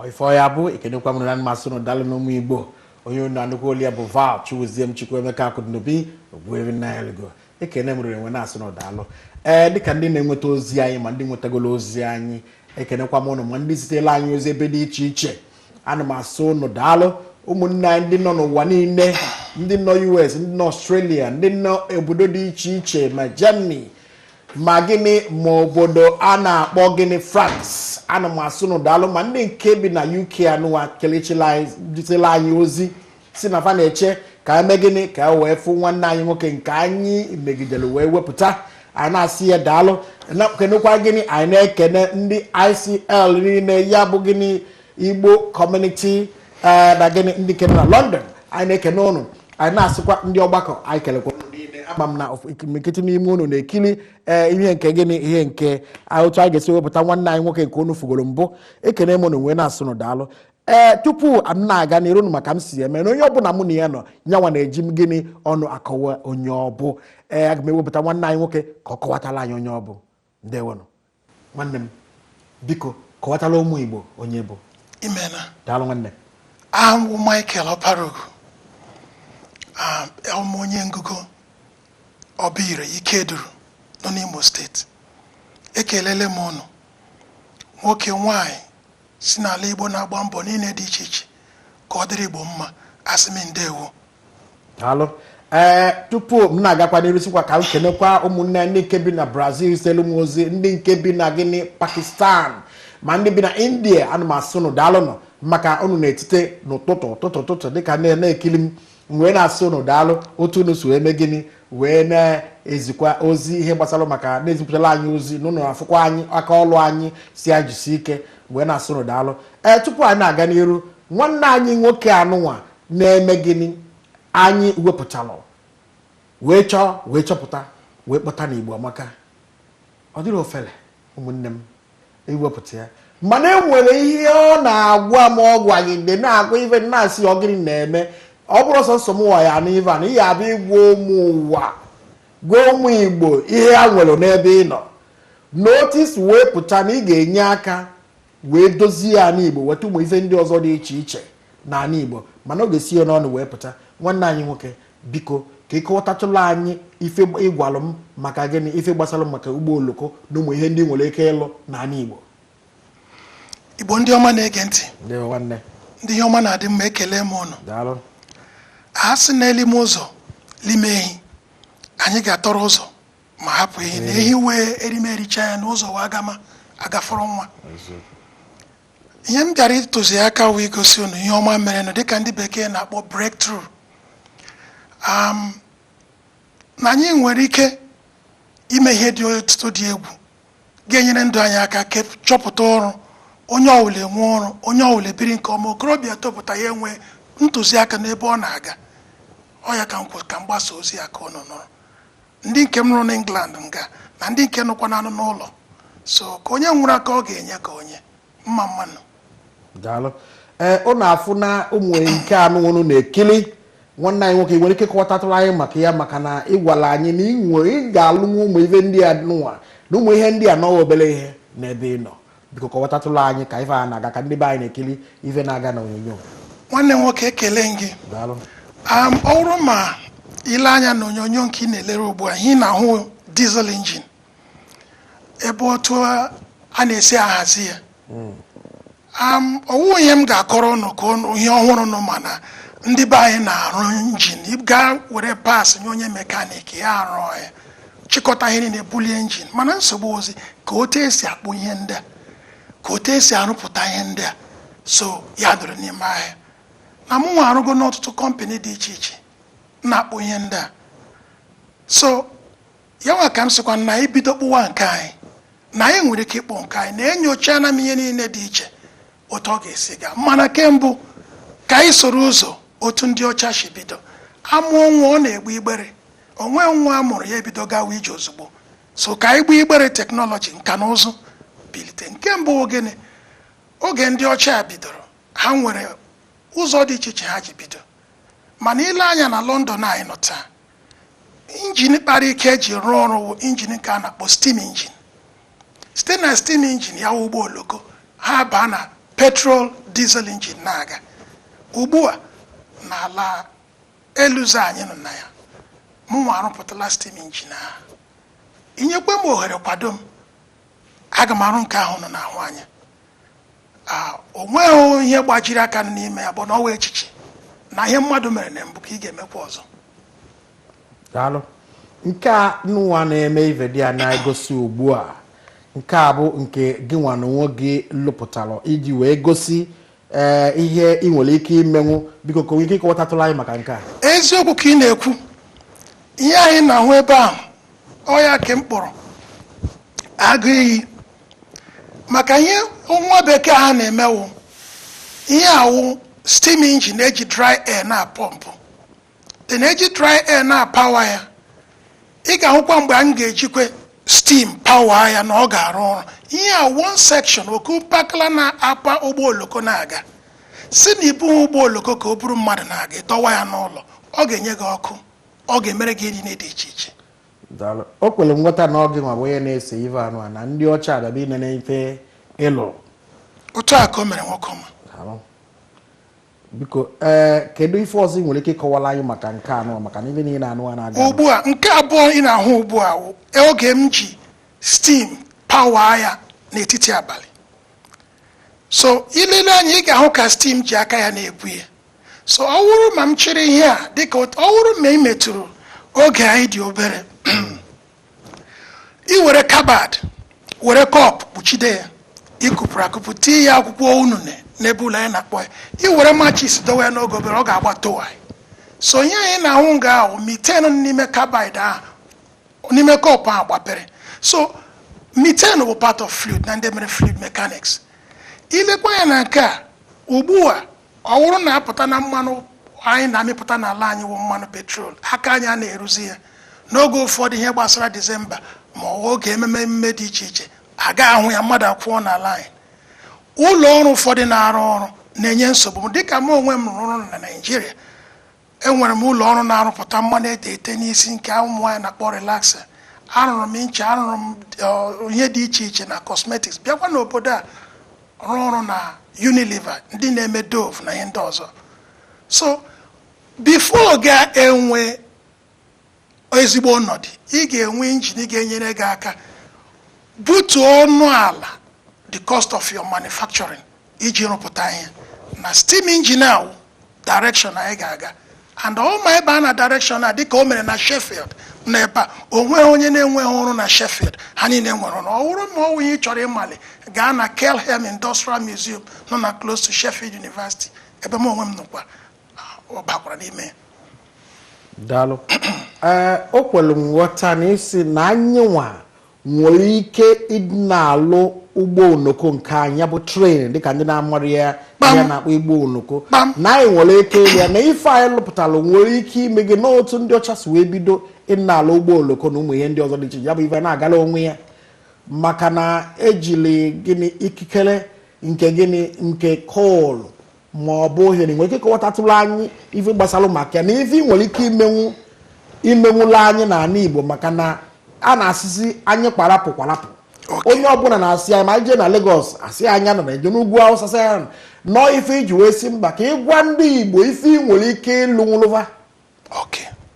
Ifo ya bụ ekenekwa m na mmasị unu. Daalụ n'ụmụ Igbo. Onye unu anụkwu olu ya bụ Val Chiwuzie m Chukwuemeka Akụdịnobi Ogbuefi Nnaelugo. Ekene m rere nwe na-asị na daalụ. Ee, dịka ndị na-enweta ozi anyị ma ndị nwetagolo ozi anyị, ekenekwa m ụnụ, ma ndị zitela anyị ozi ebe dị iche iche, ana m asị ụnụ daalụ. Ụmụnne anyị ndị nọ n'ụwa niile, ndị nọ US, ndị nọ Australia, ndị nọ obodo dị iche iche, ma Germany, ma gịnị, ma obodo a na-akpọ gịnị, France, ana m asị ụnụ daalụ. Ma ndị nke bi na UK anụwa kelechila anyị, zitela anyị ozi si na fa na-eche ka eme gịnị, ka e wee fụ nwanne anyị nwoke nke anyị megidere wee wepụta. Anyị na-asị ya daalụ. Kenekwa gịnị, anyị na-ekene ndị ICL niile, ya bụ gịnị, Igbo Community na gịnị, ndị nke nọ na London, anyị na-ekene ụnụ. Anyị na-asịkwa ndị ọgbakọ anyị kelekwa ụnụ niile. Ama m na imirikiti n'ime ụnụ na-ekiri ee ihe nke gịnị, ihe nke otu anyị ga-esi wepụta nwanne anyị nwoke nke unu fugoro mbụ. Ekene m ụnụ wee na-asị ụnụ daalụ. Ee, tupu m na-aga n'iru unu, maka m si eme na onye ọbụla mụ na ya nọ nyanwa na-eji m gịnị ọnụ akọwa onye ọbụ. Ee, aga m ewepụta nwanne anyị nwoke ka ọ kọwatala anyị onye ọbụ. Ndewonụ, nwanne m. Biko kọwatala ụmụ Igbo onye bụ. Imena. Daalụ, nwanne. Aha m bụ Michael Ọparogu. Abụ m onye Ngugo Ọbaire Ikeduru nọ n'Imo Steeti. Ekelele m ụnụ, nwoke, nwanyị si n'ala Igbo na-agba mbọ niile dị iche iche ka ọ dịrị Igbo mma. Asị m ndewo. Daalụ. Ee, tupu m na-agakwa n'iru, sikwa ka m kenekwa ụmụnne ndị nke bi na Brazil selu m ozi, ndị nke bi na gịnị, Pakistan, ma ndị bi na India. Ana m asị unu daalụnụ maka unu na-etite n'ụtụtụ ụtụtụ ụtụtụ dịka na-ekili m. M wee na-asị unu daalụ otu unu si wee mee gịnị, wee na-ezikwa ozi ihe gbasara maka na-ezipụtala anyị ozi na unu afụkwa anyị aka ọlụ anyị si anyị jisi ike, wee na-asị unu daalụ. Ee, tupu anyị na-aga n'iru, nwanne anyị nwoke anụnwa na-eme gịnị, anyị wepụtalụ wee chọọ wee chọpụta wee kpọta na Igbo Amaka. Ọ dịrị ofele, ụmụnne m, iwepụta ya, mana e nwere ihe ọ na-agwa m. Ọ gwagide na-agwa ife na-asị ọ gịnị na-eme. Ọ bụrụ sọsọ m nwa ya na ife a na ihe abịa ịgwa ụmụ ụwa, gwa ụmụ Igbo ihe ha nwere n'ebe ị nọ na otu isi wee pụta na ị ga-enye aka wee dozie ya n'Igbo, weta ụmụ ife ndị ọzọ dị iche iche n'ala Igbo, mana ọ ga-esi ya n'ọnụ wee pụta. Nwanne anyị nwoke, biko ka ị kọwatatụla anyị ife ịgwalụ m maka gịnị, ife gbasara maka ụgbọ oloko na ụmụ ihe ndị nwere ike ịlụ n'ala Igbo. Igbo ndị ọma na-ege ntị. Ndewo, nwanne. Ndị ihe ọma na-adị mma, ekele m ụnụ. Daalụ. A sị na elime ụzọ lime ehi, anyị ga-atọrọ ụzọ ma hapụ ehi na ehi wee erime ericha ya n'ụzọ wee agama agafọrọ nwa. Ihe m bịara ịtụzi aka wee igosi unu ihe ọma merenụ, dịka ndị bekee na-akpọ breakthrough, na anyị nwere ike ime ihe dị ọtụtụ dị egwu ga-enyere ndụ anyị aka ka chọpụta ọrụ, onye ọbụla enwe ọrụ, onye ọbụla ebiri nke ọma, okorobịa topụta ya enwe ntụziaka n'ebe ọ na-aga. Ọ ya ka m kwụ ka m gbasa ozi ya ka unu nụrụ, ndị nke m rụrụ n'England nga na ndị nke nọkwa n'anụ n'ụlọ. So ka onye nwụrụ aka ọ ga-enye ka onye mma mmanụ. Daalụ. Ee, ụnụ afụ na ụmụ nke anụ unu na-ekili, nwanne anyị nwoke nwere ike kọwatatụrụ anyị maka ya, maka na ịgwala anyị na ị nwere ị ga-alụnwu ụmụ ife ndị a nụwa na ụmụ ihe ndị a nọwa obere ihe n'ebe ị nọ. Biko kọwatatụrụ anyị ka ife a na-aga, ka ndị be anyị na-ekili ife na-aga na onyonyo. Nwanne m nwoke, ekele m gị. Daalụ. Ọ bụrụ ma ile anya na onyonyo nke ị na-elere ugbu a, ihe ị na-ahụ diesel engine, ebe otu a na-esi ahazi ya. Ọwụ ihe m ga-akọrọ ụnụ ka ụnụ ihe ọhụrụ nụ, mana Ndị be anyị na-arụ engine, gaa were parts nye onye mechanic, ya arụọ ya, chịkọta ihe niile, bulie engine. Mana nsogbu ozi ka otu esi akpụ ihe ndị a, ka otu esi arụpụta ihe ndị a, so ya doro n'ime ahịa na mụ nwa arụgo n'ọtụtụ company dị iche iche na-akpụ ihe ndị a. So ya nwa ka m sịkwa na anyị bido kpụwa nke anyị, na anyị nwere ike ịkpụ nke anyị, na-enyocha na m ihe niile dị iche otu ọ ga-esi gaa. Mana kembụ, ka anyị soro ụzọ otu ndị ọcha si bido. Amụọ nwa, ọ na-egbu igbere onwe nwa a mụrụ ya ebido gawa ije ozugbo. So ka anyị gbuo igbere technology, nka na ụzụ bilite. Nke mbụ bụ gịnị? Oge ndị ọcha bidoro, ha nwere ụzọ dị iche iche ha ji bido. Mana ile anya na London anyị nọ taa, engine kpara ike eji rụọ ọrụ bụ engine nke a na-akpọ steam engine. Site na steam engine ya, ụgbọ oloko ha baa na petrol, diesel engine na-aga ugbu a n'ala eluzo anyị nọ na ya. Mụnwa arụpụtala steam engine ahụ. Inyekwe m ohere, kwado m, aga m arụ nke ahụ nọ n'ahụ anya. O nweghị ihe gbajiri aka n'ime ya, bụ na ọwa echiche na ihe mmadụ mere na mbụ ka ị ga-emekwa ọzọ. Daalụ. Nke a nụnwa na-eme ife dị a na-egosi ugbu a, nke a bụ nke gị nwa na onwe gị lụpụtara iji wee gosi ee ihe ị nwere ike imenwu. Biko, ka o nwee ike ịkọwatatụrụ anyị maka nke a. Eziokwu ka ị na-ekwu. Ihe anyị na-ahụ ebe ahụ, ọ ya ka m kpọrọ agụ iyi, maka ihe nwa bekee ha na-emewu. Ihe awụ steam engine eji dry air na pọmpụ dị, na-eji dry air na power ya. Ị ga-ahụkwa mgbe anyị ga-ejikwe steam power ya na ọ ga-arụ ọrụ. Ihe a one section oku mpakala na-apa ụgbọ oloko na-aga, si na ibu ụgbọ oloko ka o buru mmadụ na-aga, ịdọwa ya n'ụlọ, ọ ga-enye gị ọkụ, ọ ga-emere gị ihe niile dị iche iche. Daalụ. O kwere nghọta na ọ gị nwa bụ onye na-ese ife anụ a, na ndị ọcha abịa inene ife ịlụ. Otu a ka o mere, nwoke ọma. Daalụ. Biko, ee, kedu ife ọzọ ị nwere ike ịkọwara anyị maka nke anụ a, maka na ife niile anụ a na-aga? Ugbu a, nke abụọ ị na-ahụ ugbu a wụ oge m ji steam power ya n'etiti abalị. So ilele anya, ị ga-ahụ ka steam ji aka ya na-ebu ya. So ọ wụrụ ma m chịrị ihe a, dịka ọ wụrụ ma ị metụrụ oge anyị dị obere, i were carbide, were cup kpuchide ya, ikupụrụ akụpụ, tie ya akwụkwọ unune n'ebe ụlọ anyị na-akpọ ya, i were matches dowe ya n'oge obere, ọ ga-agba towai. So ihe anyị na-ahụ nga ahụ, methane n'ime carbide ahụ, n'ime cup ahụ gbapere. So methane bụ part of fluid na ndị mere fluid mechanics. Ilekwa ya na nke a ugbu a, ọ wụrụ na-apụta na mmanụ anyị na-amịpụta n'ala anyị wụ mmanụ petrol, aka anyị a na-eruzi ya n'oge ụfọdụ, ihe gbasara Disemba ma ọ oge ememe emume dị iche iche, aga ahụ ya mmadụ akwụọ n'ala anyị. Ụlọ ọrụ ụfọdụ na-arụ ọrụ na-enye nsogbu, dịka m onwe m rụrụ ọrụ na Naịjirịa. Enwere m ụlọ ọrụ na-arụpụta mmanụ ete ete n'isi, nke ụmụ nwaanyị na-akpọ relaxer. Arụrụ m ncha, arụrụ m ihe dị iche iche na cosmetics. Bịakwa n'obodo a, rụọ ọrụ na Unilever, ndị na-eme Dove na ihe ndị ọzọ. So before ga-enwe ezigbo ọnọdụ, ị ga-enwe engine ga-enyere gị aka butuo ọnụ ala, the cost of your manufacturing, iji rụpụta ihe. Na steam engine ahụ, direction anyị ga-aga and ọ ma ebe a na direction a, dịka o mere na Sheffield na ebe a, o nweghị onye na-enweghị ọrụ na Sheffield, ha niile nwere ọrụ. Ọ bụrụ ma ọ ihe ị chọrọ ịmali, gaa na Kelheim Industrial Museum nọ na close to Sheffield University, ebe m onwe m nọkwa, ọ bakwara n'ime ya. Daalụ. Ee, o kwere m nghọta na isi na anyị nwa nwere ike ịdị na-alụ ụgbọ oloko nke anyị, ya bụ train, dịka ndị na-amara ya Kpam. ihe na-akpọ ụgbọ oloko, Kpam. na anyị nwere ike ịrụ ya, na ife anyị lụpụtara nwere ike ime gị n'otu ndị ọcha si wee bido ịdị na-alụ ụgbọ oloko na ụmụ ihe ndị ọzọ dị iche iche, ya bụ ife na-agala onwe ya, maka na ejiri gịnị ikikere nke gịnị nke coal ma ọ bụ ohere. Nwere ike ịkọwatatụrụ anyị ife gbasara maka ya na ife ị nwere ike imenwu imenwula anyị n'ala Igbo, maka na a na-asịsị anyị kwarapụ kwarapụ? Onye ọbụla na-asị anyị, ma anyị jee na Lagos, asị anyị nọ na eje n'ugwu Awụsa, sị anyị nọ ife iji wee sị mba, ka ịgwa ndị Igbo ife ị nwere ike ịlụ nwụlụva.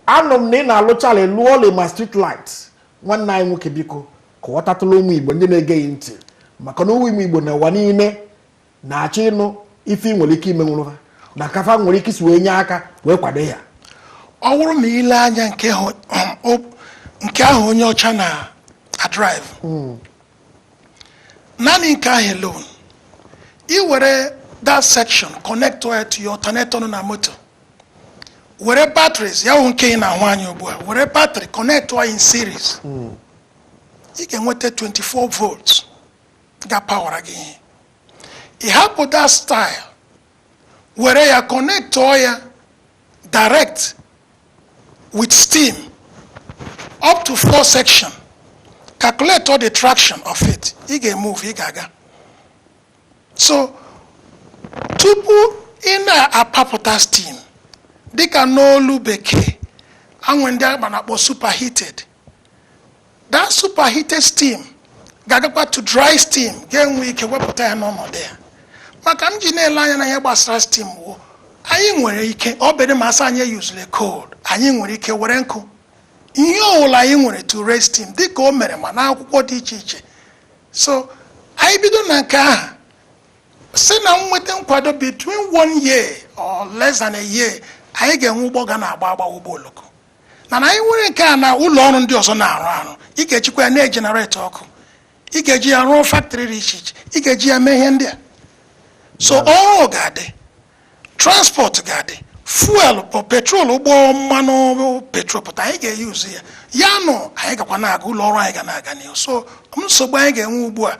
Anụ m na ị na-alụchala lụọ ọlị ma street light. Nwanne anyị nwoke, biko, kọwatatụla ụmụ Igbo ndị na-egeghị ntị, maka na ụmụ Igbo na ụwa niile na-achọ ịnụ ife ị nwere ike imenwụrụva Na kafa nwere ike isi wee nye aka wee kwado ya. Ọ bụrụ ma ile anya nke ahụ onye ọcha na a-drive, naanị nke ahụ alone, i were that section connect ya to your alternator nọ na moto, were batteries ya hụ nke ị na-ahụ anya ugbu a, were battery connect ya in series, ị ga-enweta 24 volts ga-apawara gị ihe. Ị hapụ that style, were ya connect ya direct with steam up to four section, calculate all the traction of it, ị ga-emove, ị ga-aga. So tupu ị na-apapụta steam, dịka n'olu bekee anwe ndị agba na-akpọ superheated, that superheated steam ga-agakwa to dry steam, ga-enwe ike wepụta ya n'ọnọdụ ya. Maka m ji na-ele anya na ihe gbasara steam wo, anyị nwere ike ọ bere ma asị anyị eyuzule coal, anyị nwere ike were nkụ, ihe ọwụla anyị nwere to raise steam, dịka o mere ma n'akwụkwọ dị iche iche. So anyị bido na nke ahụ, si na nweta nkwado, between one year or less than a year, anyị ga-enwe ụgbọ ga na-agba agba, ụgbọ oloko. Mana anyị nwere nke a na ụlọ ọrụ ndị ọzọ na-arụ arụ, ị ga-ejikwa ya na-egenerate ọkụ, ị ga-eji ya rụọ factory dị iche iche, ị ga-eji ya mee ihe ndị a. So ọrụ ga-adị, transport ga-adị, fuel bụ petrol, ụgbọ mmanụ petrol pụta, anyị ga-eyuzu ya. Ya nụ, anyị gakwa na-aga, ụlọ ọrụ anyị ga na-aga n'ihu. So nsogbu anyị ga-enwe ugbu a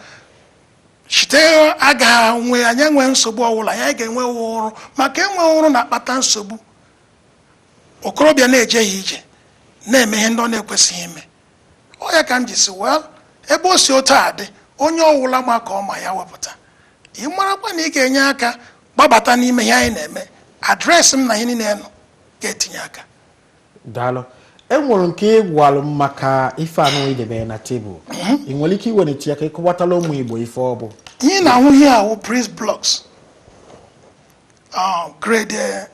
site agaghị nwe, anyị enwe nsogbu ọbụla. Anyị ga-enwe ọrụ, maka enwe ọrụ na-akpata nsogbu. Okorobịa na-ejeghị ije, na-eme ihe ndị ọ na-ekwesịghị ime. Ọ ya ka m ji si, well, ebe o si otu a dị, onye ọwụla ma ka ọ ma ya wepụta. Ị marakwa na ị ga-enye aka gbabata n'ime ihe anyị na-eme, address m na ihe niile nọ ga-etinye aka. Daalụ. E nwere nke ịgwalụ m maka ife anụ idebe na tebụl. Ị nwere ike iwelite ya ka ịkọwatala ụmụ Igbo ife ọ bụ? Ihe ị na-ahụ ihe awụ breeze blocks, grade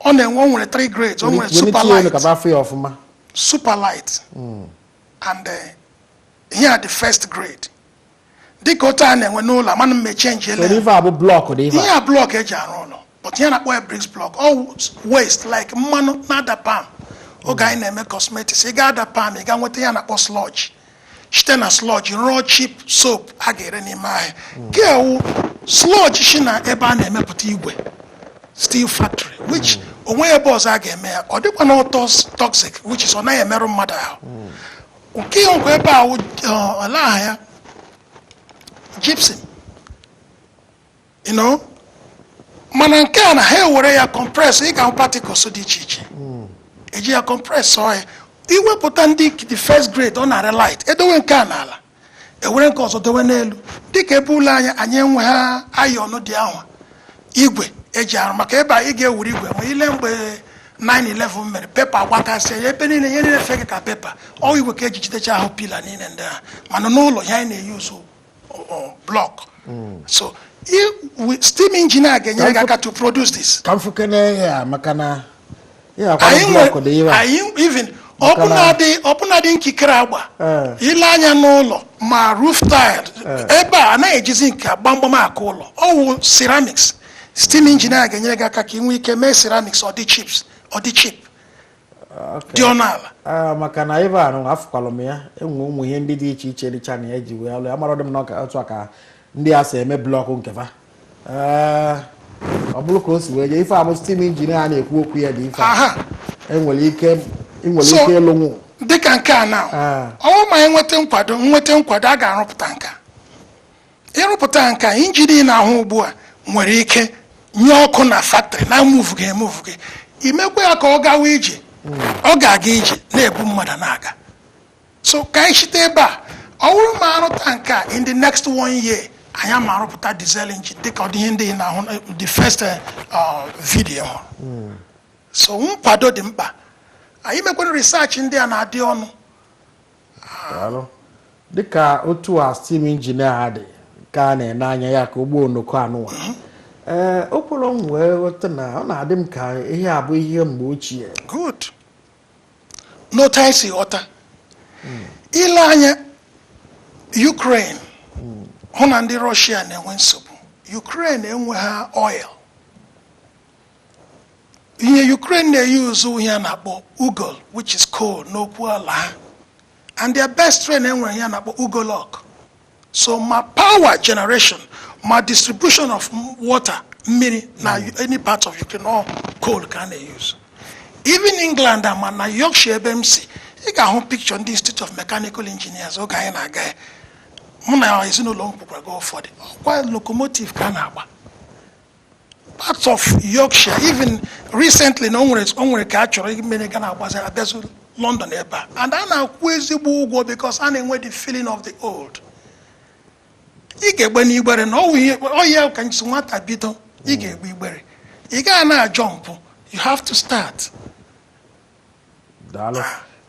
ọ na-enwe, o nwere three grades. O nwere super Welite elu light, ka ba afụ ya ọfụma. Super light and here the first grade, dịka otu a na-enwe n'ụlọ amanụ m echange So ife a bụ block dị ife ihe a? A block eji arụ ụlọ, but ihe na-akpọ ya bricks block, all waste like mmanụ na-ada palm. Oge anyị na-eme cosmetics, ị ga-ada palm, ị ga nweta ihe a na-akpọ sludge. Site na sludge rụọ cheap soap a ga-ere n'ime ahịa. Nke ewu sludge si na ebe a na-emepụta igwe, steel factory, which onweghị ebe ọzọ a ga-eme ya, ọ dịkwa na ụtọ toxic, which is ọ naghị emerụ mmadụ ahụ. Nke nkwa ebe a wụ, ala aha ya gypsum, mana nke a na ha ewere ya compress, ị ga-ahụ particles dị iche iche, eji ya compress ọ ya iwepụta ndị the first grade. Ọ na-arị light, edowe nke a n'ala, ewere nke ọzọ dowe n'elu, dịka ebe ụlọ anyị. Anyị enweghị ayọn dị ahụ, igwe eji arụ, maka ebe a ị ga-ewere igwe ma ile mgbe 9/11 mere, paper gbakasịa ya ebe niile, ihe niile fege ka paper. Ọ igwe ka eji jidecha ahụ pillar niile ndị ahụ. Mana n'ụlọ ihe anyị na-eyuzu block. So steam engine a ga-enyere gị aka to produce this. Ka m fukene ya, maka na ya akwado Anyị block dị ife a. Anyị even Maka na- ọbụnadị nkikere agba, ile anya n'ụlọ ma roof tile ebe a, anaghị ejizi nke gbamgbam akụ ụlọ, ọwụ ceramics. Steam engine a ga-enyere gị aka ka ị nwee ike mee ceramics, ọ dị chips, ọ dị cheap, dị ọnụ ala. Ah, maka na ife anụ afụkwalụ m ya, enwe ụmụ ihe ndị dị iche iche dịcha na ya eji wee alụ ya. Mara dị m na otu a ka ndị a si eme block nke fa. Ee, ọ bụrụ ka o si wee jee, ife a bụ steam engine a na-ekwu okwu ya dị ife a. Enwere ike, ị nwere ike ịlụnwụ. Dịka nke a na ọwụ ma enweta nkwado, nweta nkwado, a ga-arụpụta nka. Ịrụpụta nka, engine ị na-ahụ ugbu a nwere ike nye ọkụ na factory na move gị, emove gị, imekwa ya ka ọ gawa ije. Ọ ga-aga ije na-ebu mmadụ na-aga. So ka anyị site ebe a, ọ bụrụ ma arụta nke a, in the next one year anyị ama arụpụta diesel engine, dịka ọ dị ihe ndị ị na-ahụ the first video hụrụ. So nkwado dị mkpa. Anyị mekwara research ndị a na-adị ọnụ. Daalụ. Dịka otu a steam engine a dị ka a na-ene anya ya ka ụgbọ oloko anụwa, ee, okporo m wee ghọta na ọ na-adị m ka ihe a bụ ihe mgbe ochie. Good. N'otu anyị si ghọta, ile anya Ukraine, hụ na ndị Russia na-enwe nsogbu. Ukraine enweghị oil. Ihe Ukraine na-eyuzu, ihe a na-akpọ ugol, which is coal n'okwu ala ha, and their best train enwere ihe a na-akpọ ugolok. So ma power generation, ma distribution of water, mmiri na any part of Ukraine, all coal ka a na-use. Even England, ama na Yorkshire ebe m si, ị ga-ahụ picture ndị Institute of Mechanical Engineers. Oge anyị na-aga ya, mụ na ezinụlọ m kwukwara ga ụfọdụ ọkwa locomotive ka a na-agba. Parts of Yorkshire, even recently na o nwere ka a chọrọ imere ga na-agbazi abịazu London ebe a, and a na-akwụ ezigbo ụgwọ because a na-enwe the feeling of the old. Ị ga-egbe n'igbere na ọwụ ihe ọhịa ka nsi nwata bido. Ị ga-egbe igbere, ị gaghị na-ajọ mpụ. You have to start. Daalụ.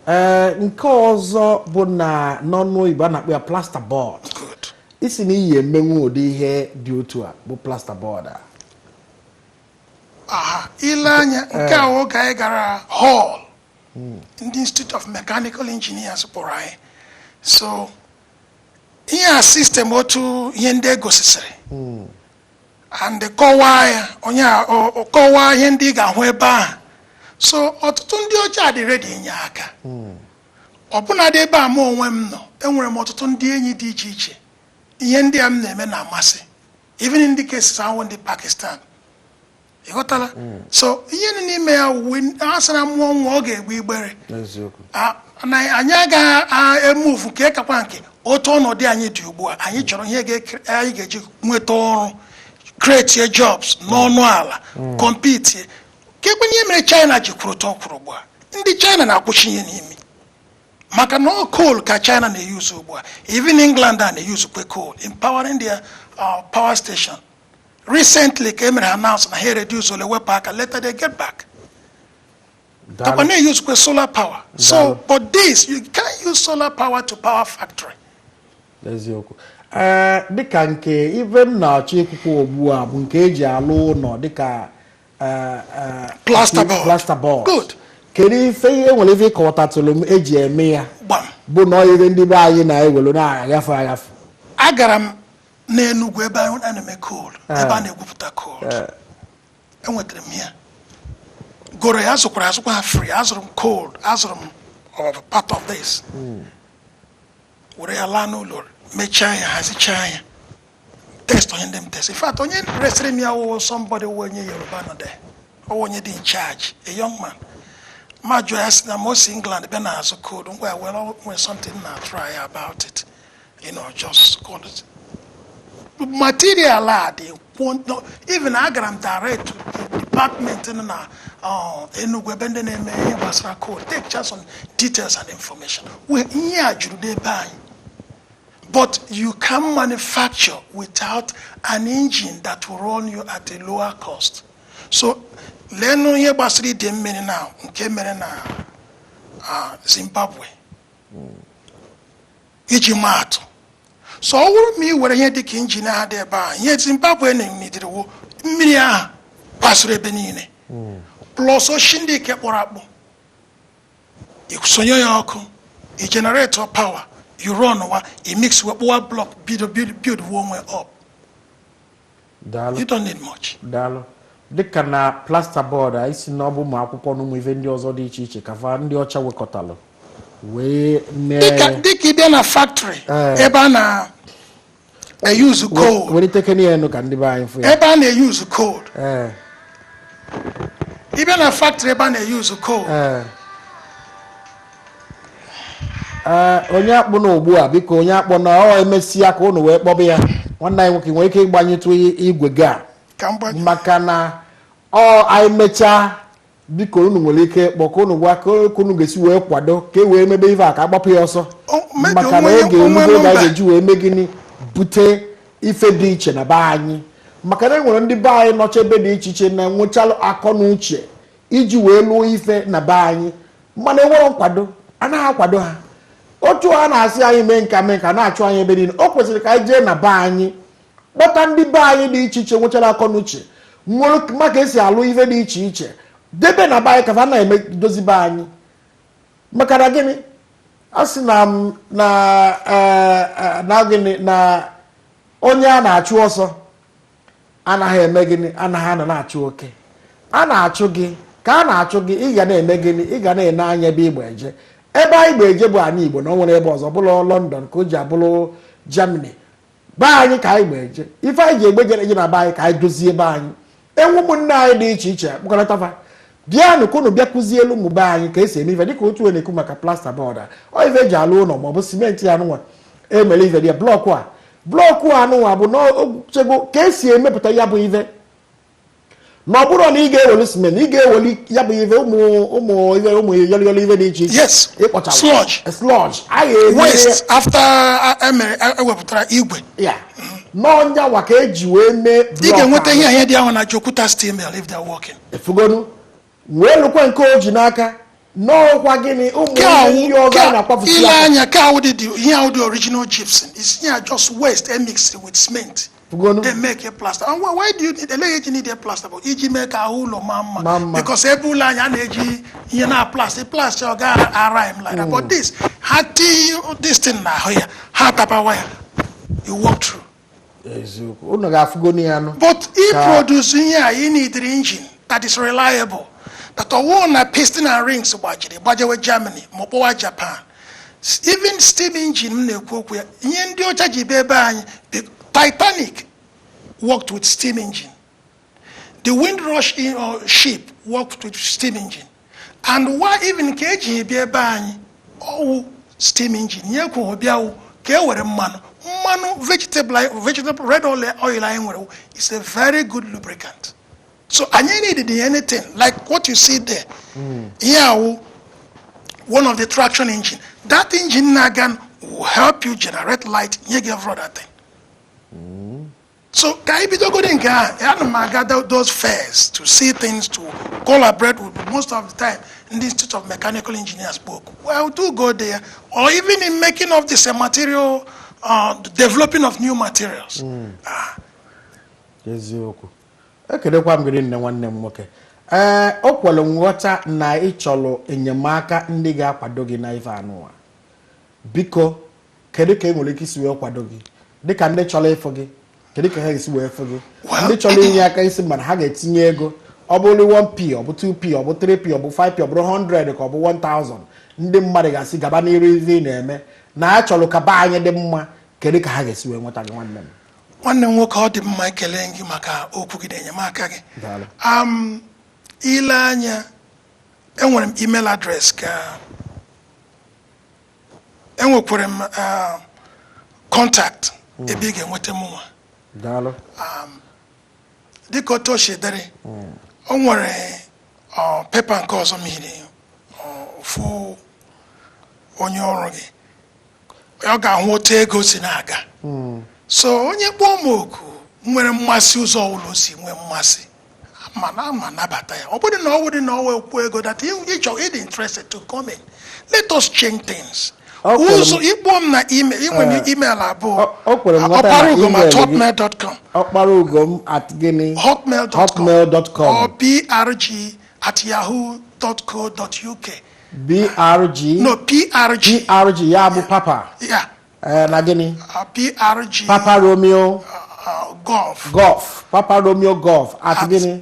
Ee, nke ọzọ bụ na n'ọnụ oyibo a na-akpọ ya plaster board. Good. Isi na iyi emenwu ụdị ihe dị otu a bụ plaster board a. Aha, ile anya nke a, oge anyị gara hall ndị Institute of Mechanical Engineers kpọrọ anyị. So ihe a, system otu ihe ndị egosisiri and kọwaa ya, onye a ọ kọwaa ihe ndị ị ga-ahụ ebe ahụ. So ọtụtụ ndị ọcha dị ready inye aka. Ọbụnadị ebe a mụ onwe m nọ, enwere m ọtụtụ ndị enyi dị iche iche ihe ndị a m na-eme na-amasị, even in the cases ahụ ndị Pakistan. Ị ghọtala? So ihe dị n'ime ya wuwe a sị na mmụọ nwa ọ ga-egbe igbere. Eziokwu. Na anyị agaghị emuvu nke kakwa nke otu ọnọdụ anyị dị ugbu a. Anyị chọrọ ihe anyị ga-eji nweta ọrụ, create jobs n'ọnụ ala, compete ka ekwenye. Ihe mere China ji kwuru ụtọ kwuru ugbu a, ndị China na-akwụchi ihe n'imi maka na ọ coal ka China na-eyuzu ugbu a. Even England a na-eyuzukwe coal in powering their power station. Recently ka e mere announce na ha reduce ole wepụ aka, later they get back. Takwa na-eyuzukwe solar power. So Daalụ. but this, you can't use solar power to power factory. Eziokwu. Ee, dịka nke ife m na-achọ ikwukwa ugbu a bụ nke eji alụ ụlọ dịka Plasterboard. Plasterboard. Good. Kedu ife e nwere ife ịkọwatatụrụ m eji eme ya? Gbam. Bụ na ọ ihe ndị be anyị na-ewelu na-agafe agafe. Agara m n'Enugwu ebe a na-eme coal, ebe a na-egwupụta coal. Enwetara m ya, goro ya, azụkwara azụkwa ha free. Azụrụ m coal, azụrụ m of part of this, were ya laa n'ụlọ, mechaa ya, hazichaa ya, test onye ndị m test. In fact, onye resịrị m ya wụ somebody wụ onye Yoruba nọ there, ọwụ onye dị in charge, a young man. Ma jụọ ya sị na ma o si England bịa na-azụ coal. Ngwa ya were nwere something na try about it, just call it material a dị no, even agara m direct to the department nọ na Enugu ebe ndị na-eme ihe gbasara coal, take just some details and information. We ihe a juru n'ebe anyị, but you can manufacture without an engine that will run you at a lower cost. So leenụ ihe gbasara ide mmiri na nke mere na Zimbabwe iji maa atụ. So ọ bụrụ ma ị were ihe dịka engine ahụ dị ebe a, ihe Zimbabwe na-emidiriwo mmiri ahụ gbasuru ebe niile, plus oshi ndị ike kpọrọ akpụ, sonye ya ọkụ, i generate power, you run wa, i mix we kpụwa block, bido build onwe up. Daalụ. You don't need much. Daalụ. Dịka na plasterboard a isi na ọ bụ ụmụ akwụkwọ na ụmụ ife ndị ọzọ dị iche iche ka fa ndị ọcha wekọtalụ wee mee. Dịka ịbịa na factory ebe a na-eyuzu coal. Welitekene ya enu ka ndị be anyị fụ ya. Ebe a na-eyuzu coal. Ịbịa na factory ebe a na-eyuzu coal. Ee, onye akpụ na ugbu a, biko, onye akpọ na ọ emesịa ka unu wee kpọba ya. Nwanne anyị nwoke nwere ike ịgbanyetụ igwe gị a. Ka m gbanye. Maka na ọ anyị mechaa, biko, unu nwere ike ịkpọ ka unu gwa ka unu ga-esi wee kwado ka e wee mebe ife a ka agbapụ ya ọsọ. O, maybe maka na oge onwe elugo oge a nọmba. ga-eji wee mee gịnị? Bute ife dị iche na be anyị, maka na e nwere ndị be anyị nọcha ebe dị iche iche na-enwechalụ akọ na uche iji wee lụọ ife na be anyị, mana enwere nkwado, anaghị akwado ha. Otu a na-asị anyị mee nka, mee nka, na-achụ anyị ebe niile. O kwesịrị ka anyị jee na be anyị kpọta ndị be anyị dị iche iche nwechara akọ na uche, nwere maka esi alụ ife dị iche iche, debe na be anyị ka fa na-eme dozi be anyị. Maka na gịnị? A sị na na na gịnị na onye a na-achụ ọsọ anaghị eme gịnị? Anaghị anọ na-achụ oke a na-achụ gị. Ka a na-achụ gị, ị ga na-eme gịnị? Ị ga na-ene anya ebe igba eje. Ebe anyị gba eje bụ ana Igbo, na o nwere ebe ọzọ bụrụ London ka o ji abụrụ Germany. Be anyị ka anyị gba eje. Ife anyị ji egbe jere eje na be anyị, ka anyị dozie ebe anyị. Enwe ụmụnne anyị dị iche iche, kpọkọrọtafa, bịanụ ka unu bịa kụzielu ụmụ be anyị ka esi eme ife, dịka otu onye na-ekwu maka plaster board a, ọ ife eji alụ ụlọ maọbụ simenti ya anụnwa emere ife dị ya. Block a, block anụnwa bụ n'ochego ka esi emepụta ya bụ ife, na ọ bụrụ na ị ga-ewelu simenti, ị ga-ewelu ya bụ ife, ụmụ ụmụ ife, ụmụ yọlịyọlị ife dị iche iche. Ịkpọcha Sludge. Sludge a ga-eme. Waste after emere, ewepụtara igwe. Ya n'ọnyanwa ka eji wee mee Ị block ga-enweta ahụ. Ihe dị ahụ na Jokuta Steel Mill if they're working. Efugonu wee lụkwa nke o ji n'aka n'ọkwa gịnị, ụmụ Nke ihe ndị awụ ọzọ a na-akwafusi ile aka. Anya ke awụ dị ihe awụ dị original gypsum is here, just waste mixed with cement. Fugonu. They make a plaster. And why do you need, eleghị eji need a plaster? But iji mee ka ahụ ụlọ maa Maa mma. mma. Because ebe ụlọ anyị a na-eji ihe na plaster plaster, ọ ga rhyme like that. But this, ha tii this thing na ahụ ya, ha tapawa ya, you walk through. Eziokwu, unu ga-afụgonu ya nụ. But i produce ihe a, you need engine that is reliable. That ọwụ na piston and rings gbajiri gbajewe Germany ma ọ kpọwa Japan. Even steam engine m na-ekwu okwu ya, ihe ndị ọcha ji bịa ebe anyị, the Titanic worked with steam engine. The Windrush ship worked with steam engine. And why even ka eji bịa ebe anyị, ọwụ steam engine. Ihe kwuru bịa wụ ka e were mmanụ mmanụ vegetable red oil anyị nwere is a very good lubricant. So anyị needed anything like what you see there. Ihe awụ one of the traction engine. That engine na-aga will help you generate light, nye gị every other thing. So ka anyị bidogodi nke ahụ. Ana m aga those fairs to see things, to collaborate with, most of the time, ndị Institute of Mechanical Engineers spoke. Well, do go there, or even in making of this material, the developing of new materials. Ah. Eziokwu, ekelekwa m gị nne, nwanne m nwoke. Ee, o kwere nghọta na ị chọrọ enyemaka ndị ga-akwado gị na ife anụwa. Biko, kedu ka e nwere ike isi wee kwado gị? Dịka ndị chọrọ ịfụ gị, kedu ka ha ga-esi wee fụ gị? Ndị chọrọ inye aka isi, mana ha ga-etinye ego, ọ bụrụ 1p, ọ bụ 2p, ọ bụ 3p, ọ bụ 5p, ọ bụrụ 100, ka ọ bụ 1000, ndị mmadụ ga-asị gaba n'iru ife ị na-eme na a chọrọ ka be anyị dị mma, kedu ka ha ga-esi wee nweta gị, nwanne m? Nwanne m nwoke, ọ dị mma, ekele gị maka okwu gị na enyemaka gị. Daalụ. Ile anya, enwere m email address, ka enwekwara m contact ebe ị ga-enweta m nwa. Daalụ. Dịka otu o si dịrị, o nwere paper nke ọzọ m hiri fụ onye ọrụ gị, ọ ga-ahụ otu ego si na-aga. So onye kpọọ m oku nwere mmasị, ụzọ ọbụla o si nwee mmasị, mana ama anabata ya. Ọ bụrụ na ọ wụrụ na ọ wee kwuo ego that ị chọrọ, ịdị interested to come in, let us change things. Ọ kwere m- Ụzọ ịkpọ m na email, inwe m email abụọ. O kwere m nghọta na Ọkpara ugom at email gị- hotmail.com. Ọkpara ugom at gịnị? Hotmail.com. Hotmail.com. Or prg@yahoo.co.uk. Brg? No, prg. Prg, ya bụ papa. Yeah. Na gịnị? Prg. Papa Romeo. Golf. Golf, Papa Romeo Golf at gịnị?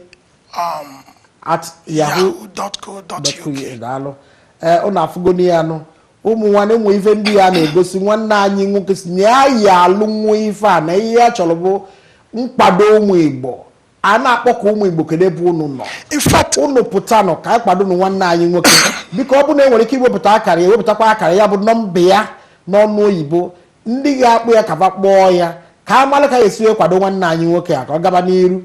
At yahoo yahoo.co.uk. Daalụ. Ee, ụnụ afụgoni ya nụ, ụmụ nwanne, ụmụ ife ndị ya na-egosi. Nwanne anyị nwoke si na ya yi alụ nwa ife a, na ihe ya chọrọ bụ nkwado ụmụ Igbo. A na-akpọ ka ụmụ Igbo, kedu ebe unu nọ? In fact, Unu pụtanụ ka anyị kwado nụ nwanne anyị nwoke. Biko, ọ bụ na enwere ike iwepụta akara ya, ewepụtakwa akara ya, bụ nọmba ya n'ọnụ oyibo, ndị ga-akpụ ya ka fa kpọọ ya, ka a mara ka esi wee kwado nwanne anyị nwoke a ka ọ gaba n'iru.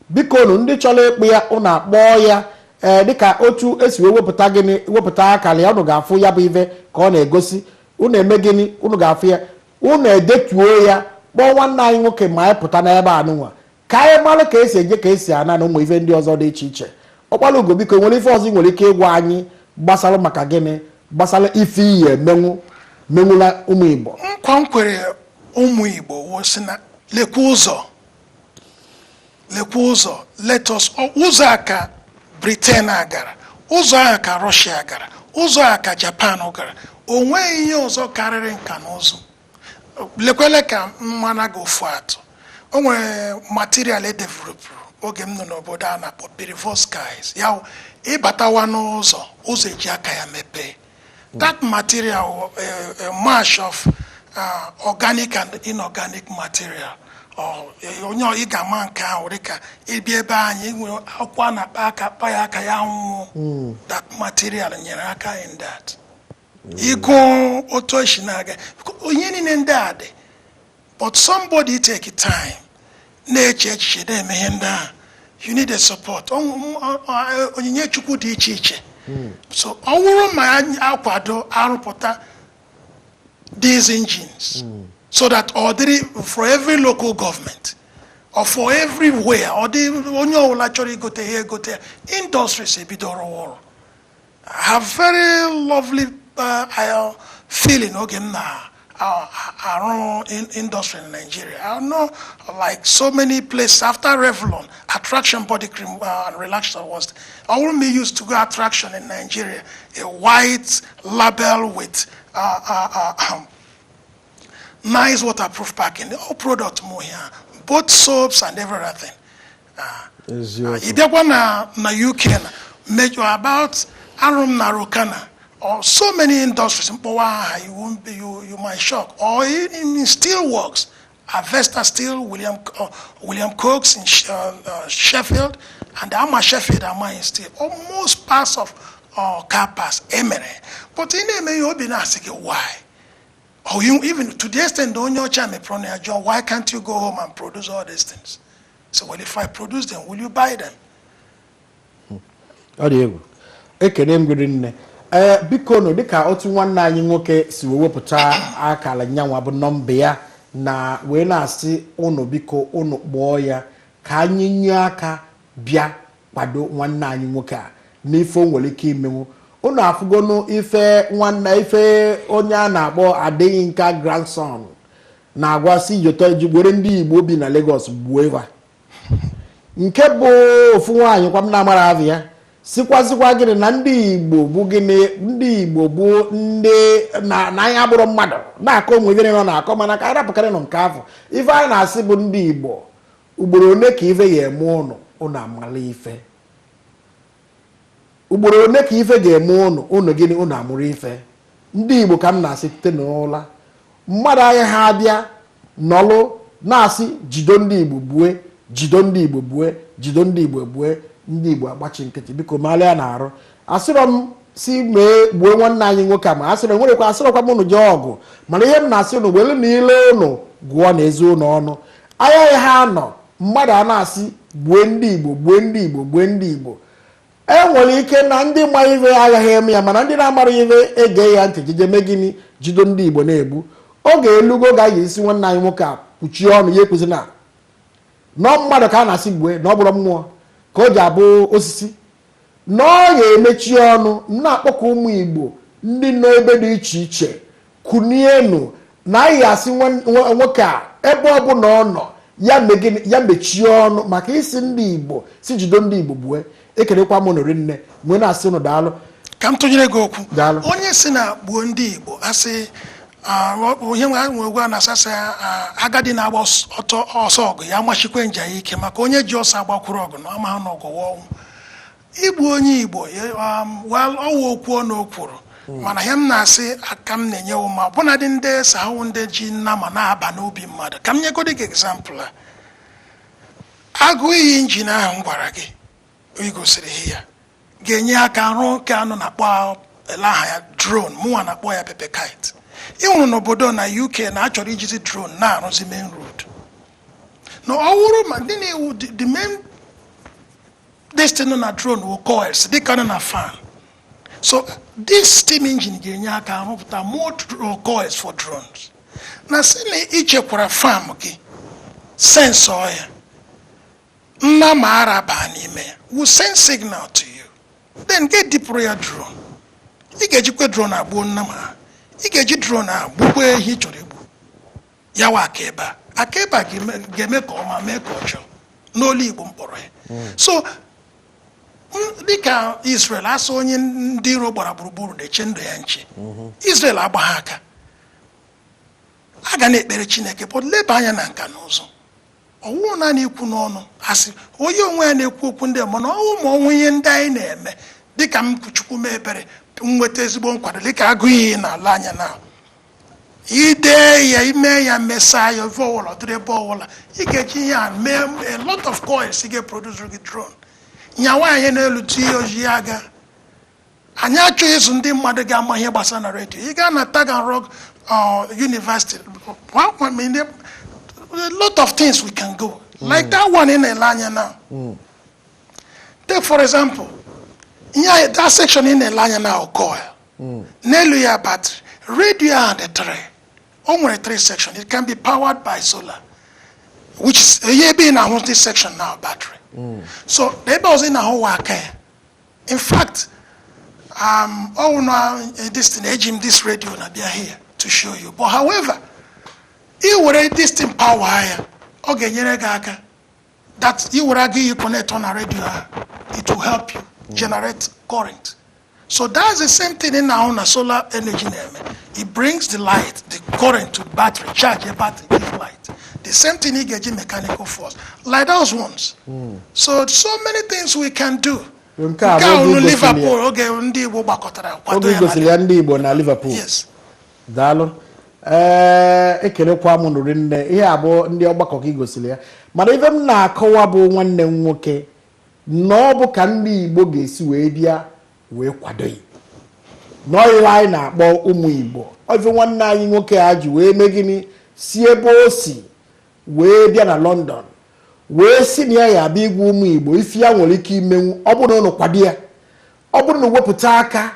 Biko nụ, ndị chọrọ ịkpụ ya, unu akpọọ ya. Ee, dịka otu esi wee wepụta gịnị, wepụta akara ya, unu ga-afụ ya bụ ife ka ọ na-egosi. Unu eme gịnị? Unu ga-afụ ya, unu edetuo ya, kpọọ nwanne anyị nwoke ma anyị pụta n'ebe a nụnwa, ka anyị mara ka esi eje, ka esi ana, na ụmụ ife ndị ọzọ dị iche iche. Ọkpara Ugo, biko, nwere ife ọzọ ị nwere ike ịgwa anyị gbasara maka gịnị, gbasara ife iyi emenwu menwula ụmụ Igbo? Nkwa m kwere ụmụ Igbo wụ sị na lekwa ụzọ, lekwa ụzọ, let us, ụzọ a ka Britain a gara, ụzọ a ka Russia gara, ụzọ a ka Japan gara. O nweghị ihe ọzọ karịrị nka na ụzụ. Lekwele ka mmana gị ofu atụ, o nwere material e developụrụ. Oge m nọ n'obodo a na-akpọ perovskites, ya wụ, ịbatawa n'ụzọ, ụzọ eji aka ya mepee. That material wụ a mash of organic and inorganic material. Onye ị ga-ama nke ahụ, dịka ịbịa ebe anyị nwere akwụkwọ a na-akpa aka, kpa ya aka, ya nwụọ. That material nyere aka in that. Ịgụ otu esi na-aga, ihe niile ndị a dị, but somebody take time na-eche echiche, na-eme ihe ndị ahụ. You need a support. Onyinye Chukwu dị iche iche. So ọ bụrụ ma anyị akwado arụpụta these engines so that ọ dịrị for every local government or for everywhere, ọ dị onye ọbụla chọrọ igote ihe, egote ya, industries ebido rụwa ọrụ. I have very lovely feeling oge m na-arụ in industry in Nigeria. I know like so many places after Revlon, Attraction body cream and relaxer was. I wouldn't be used to go Attraction in Nigeria, a white label with nice waterproof packing. All product more here, both soaps and everything. Eziokwu. Ị bịakwa na UK, na major about arụ m na Rokana or so many industries, mkpọwa aha, you won't be, you might shock, or in steel works, Avesta Steel, William Cox in Sheffield, and ama Sheffield ama in steel, almost parts of car parts emere. But ị na-eme ihe, obi na-asị gị why, or you, even to the extent onye ọcha mepere ọnụ ya jụọ, "Why can't you go home and produce all these things?" So, "Well, if I produce them, will you buy them?" Ọ dị egwu. Ekene m gịrị nne. Ee, biko nụ, dịka otu nwanne anyị nwoke si wee wepụta akara nyanwa bụ nọmba ya na wee na-asị ụnụ, biko ụnụ kpọọ ya ka anyị nye aka bịa kwado nwanne anyị nwoke a n'ife o nwere ike imenwu. Ụnụ afụgonu ife nwanne, ife onye a na-akpọ adịghị nka grandson na-agwa si jota ji were ndị Igbo bi na Lagos gbuo ịva nke bụ ofu nwaanyị kwa m na-amara avụ ya, sikwazikwa gịnị na ndị Igbo bụ gịnị, ndị Igbo bụ ndị na anyị abụrụ mmadụ na-akọ ụmụ ife nọ na-akọ. Mana ka anyị rapụkarị nọ nke afọ, ife anyị na-asị bụ ndị Igbo, ugboro one ka ife ya eme ụnụ, ụnụ amala ife? Ugboro one ka ife ga-eme ụnụ, ụnụ gịnị, ụnụ amụrụ ife? Ndị Igbo, ka m na-asị site n'ụla mmadụ anyị ha abịa nọlụ na-asị jido ndị Igbo gbue, jido ndị Igbo gbue, jido ndị Igbo gbue, ndị Igbo agbachi nkịtị. Biko malịa na-arụ. Asịrọ m si mee gbuo nwanne anyị nwoke a, ma asịrọ nwerekwa, asịrọkwa m ụnụ jee ọgụ. Mana ihe m na-asị ụnụ, were na ile ụnụ gụọ na ezi ụnụ ọnụ anya ya ha nọ. Mmadụ a na-asị gbue ndị Igbo, gbue ndị Igbo, gbue ndị Igbo, e nwere ike na ndị ma ife agaghị eme ya, mana ndị na-amara ife ege ya ntị, jije mee gịnị? Jido ndị Igbo na-egbu. Oge elugo ga-eyi isi nwanne anyị nwoke a kpuchie ọnụ ya, ekwesị na nọ mmadụ ka a na-asị gbue, na ọ bụrụ mmụọ ka o ji abụ osisi na ọ ga-emechi ọnụ. M na-akpọkọ ụmụ Igbo ndị nọ ebe dị iche iche, kunienu na anyị asị nwoke a, ebe ọ bụla ọ nọ, ya mee gịnị? Ya mechie ọnụ maka isi ndị Igbo si jido ndị Igbo gbue. Ekelekwa m nụrụ nne nwee na-asị ụnụ daalụ. Ka m tụnyere gị okwu. Daalụ. Onye si na gbuo ndị Igbo, asị ihe nwe nwe egwu a na-asasị, agadi na-agba ọtọ ọsọ ọgụ ya amachikwe nja ya ike, maka onye ji ọsọ agbakwuru ọgụ na ama na ọgụ ọnwụ. Igbu onye Igbo, well, ọwụ okwu ọnụ o kwuru, mana ihe m na-asị, aka m na-enyewo ma ọbụnadị ndị ese ahụ, ndị ji nnama na-aba n'obi mmadụ. Ka m nyegodi gị example a, agụ iyi engine ahụ m gwara gị, ị gosiri ya, ga-enye aka rụọ nke anụ na-akpọ ele aha ya drone, mụnwa na-akpọ ya paper kite. Ị hụrụ n'obodo na UK na achọrọ ijizi drone na-arụzi main road, na ọ wụrụ ma ndị na-ewu the main destiny na drone wụ coils dịka nọ na fan. So this steam engine ga-enye aka arụpụta more coils for drones. Na sị na ichekwara farm gị, sensor ya, nna ma ara baa n'ime ya, will send signal to you, then get dipụrụ ya drone. Ị ga-ejikwa drone agbuo nna ma ị ga-eji drone a gbukwa ihe ị chọrọ igbu ya. Wa akaebe a, akaebe a ga-eme ka ọma mee ka ọ chọọ n'olu Igbo mkpọrọ ya. So dịka Israel asụ onye ndị iro gbara gburugburu na-eche ndụ ya nche, Israel agbagha aka, a ga na-ekpere Chineke, but leba anya na nka na ụzụ. Ọwụrụ naanị ikwu n'ọnụ. Asị onye onwe ya na-ekwu okwu ndị a, mana ụmụ ọnwụ ihe ndị anyị na-eme, dịka m Chukwu mee ebere nweta ezigbo nkwado, dịka agụ iyi na-ala anya na ide ya, ime ya, mesaa ya ebe ọbụla, dịrị ebe ọbụla ị ga-eji ihe a mee a lot of coils, ị ga-eproduce gị drone nya nwaanyị n'elu tinye ojii aga. Anyị achọghị ịzụ ndị mmadụ ga-ama ihe gbasara na redio. Ị gaa na Taganrog University, I mean, a lot of things we can go like that one ị na-ele anya now. Take for example ihe that section ị na-ele anya na coil n'elu ya, battery radio ahụ dị three. O nwere three section. It can be powered by solar, which is ihe ebe ị na-ahụ this section now, battery. So ebe ọzọ ị na-ahụ wa aka ya. In fact, oh no, this thing, eji m this radio na bịa here to show you. But however, ị were this thing power ya, ọ ga-enyere gị aka that ị were aga iyi connect on na radio ahụ, it will help you generate current. So that's the same thing in na solar energy na-eme. It brings the light, the current to battery, charge a battery, give light. The same thing ị ga-eji mechanical force like those ones. So many things we can do. Nke a Nke bụ a oge unu i gosiri ya. Liverpool, oge ndị Igbo gbakọtara kwado Oge ya i na gosiri ya ndị Igbo na Liverpool. Yes. Daalụ. Ee, ekelekwa m nụrụ nne. Ihe a bụ ndị ọgbakọ ka i gosiri ya, mana ife m na-akọwa bụ, nwanne m nwoke, na ọ bụ ka ndị Igbo ga-esi wee bịa wee kwado ya n'ọyịwa anyị na-akpọ ụmụ Igbo. Ife nwanne anyị nwoke a ji wee mee gịnị, si ebe o si wee bịa na London wee si na ya ya abịa igwa ụmụ Igbo ife ya nwere ike imenwu, ọ bụrụ na ụnụ kwado ya, ọ bụrụ na wepụta aka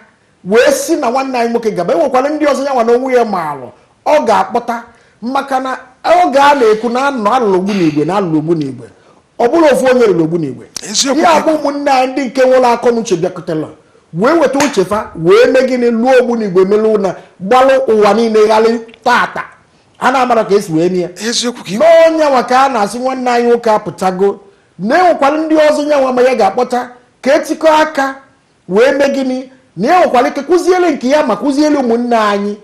wee si na nwanne anyị nwoke gaba. Enwekwara ndị ọzọ ya nwa na onwe ya maalụ ọ ga-akpọta, maka na oge a na-ekwu na anọ alụrụ ogbunigwe na alụrụ ogbunigwe, ọ bụrụ ofu onye rụrụ ogbunigwe. Eziokwu. Ya bụ ụmụnne anyị ndị nke nwere akọ na uche bịakọtara wee weta uche fa wee mee gịnị, lụọ ogbunigwe, melụ na gbalụ ụwa niile ghalị tata a na-amara ka esi wee mee ya. Eziokwu ka N'onye nwa ka a na-asị nwanne anyị nwoke apụtago, na enwekwara ndị ọzọ nye nwa ma ya ga-akpọta ka etikọ aka wee mee gịnị, na e nwekwara ike kụziere nke ya ma kụziere ụmụnne anyị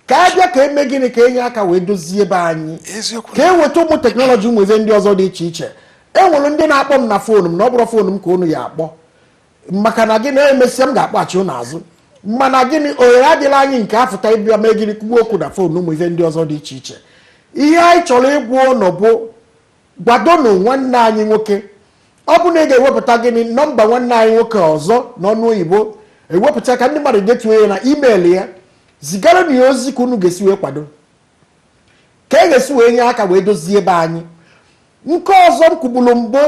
ka a bịa ka eme gịnị, ka enye aka wee dozie ebe anyị, ka e weta ụmụ technology, ụmụ ife ndị ọzọ dị iche iche. E nwere ndị na-akpọ m na phone m, na ọ bụrụ phone m ka unu ya akpọ, maka na gịnị, emesịa m ga-akpọghachi unu azụ. Mana gịnị, ohere adịla anyị nke afụta ịbịa mee gịnị, kwuo okwu na phone, ụmụ ife ndị ọzọ dị iche iche. Ihe anyị chọrọ ịgwa ụnụ bụ gwadonụ nwanne anyị nwoke. Ọ bụ na ị ga-ewepụta gịnị, nọmba nwanne anyị nwoke ọzọ n'ọnụ oyibo, ewepụta ka ndị mmadụ detuo ya na email ya, zigara na ya ozi ka unu ga-esi wee kwado, ka e ga-esi wee nye aka wee dozie ebe anyị. Nke ọzọ m kwugburu mbụ,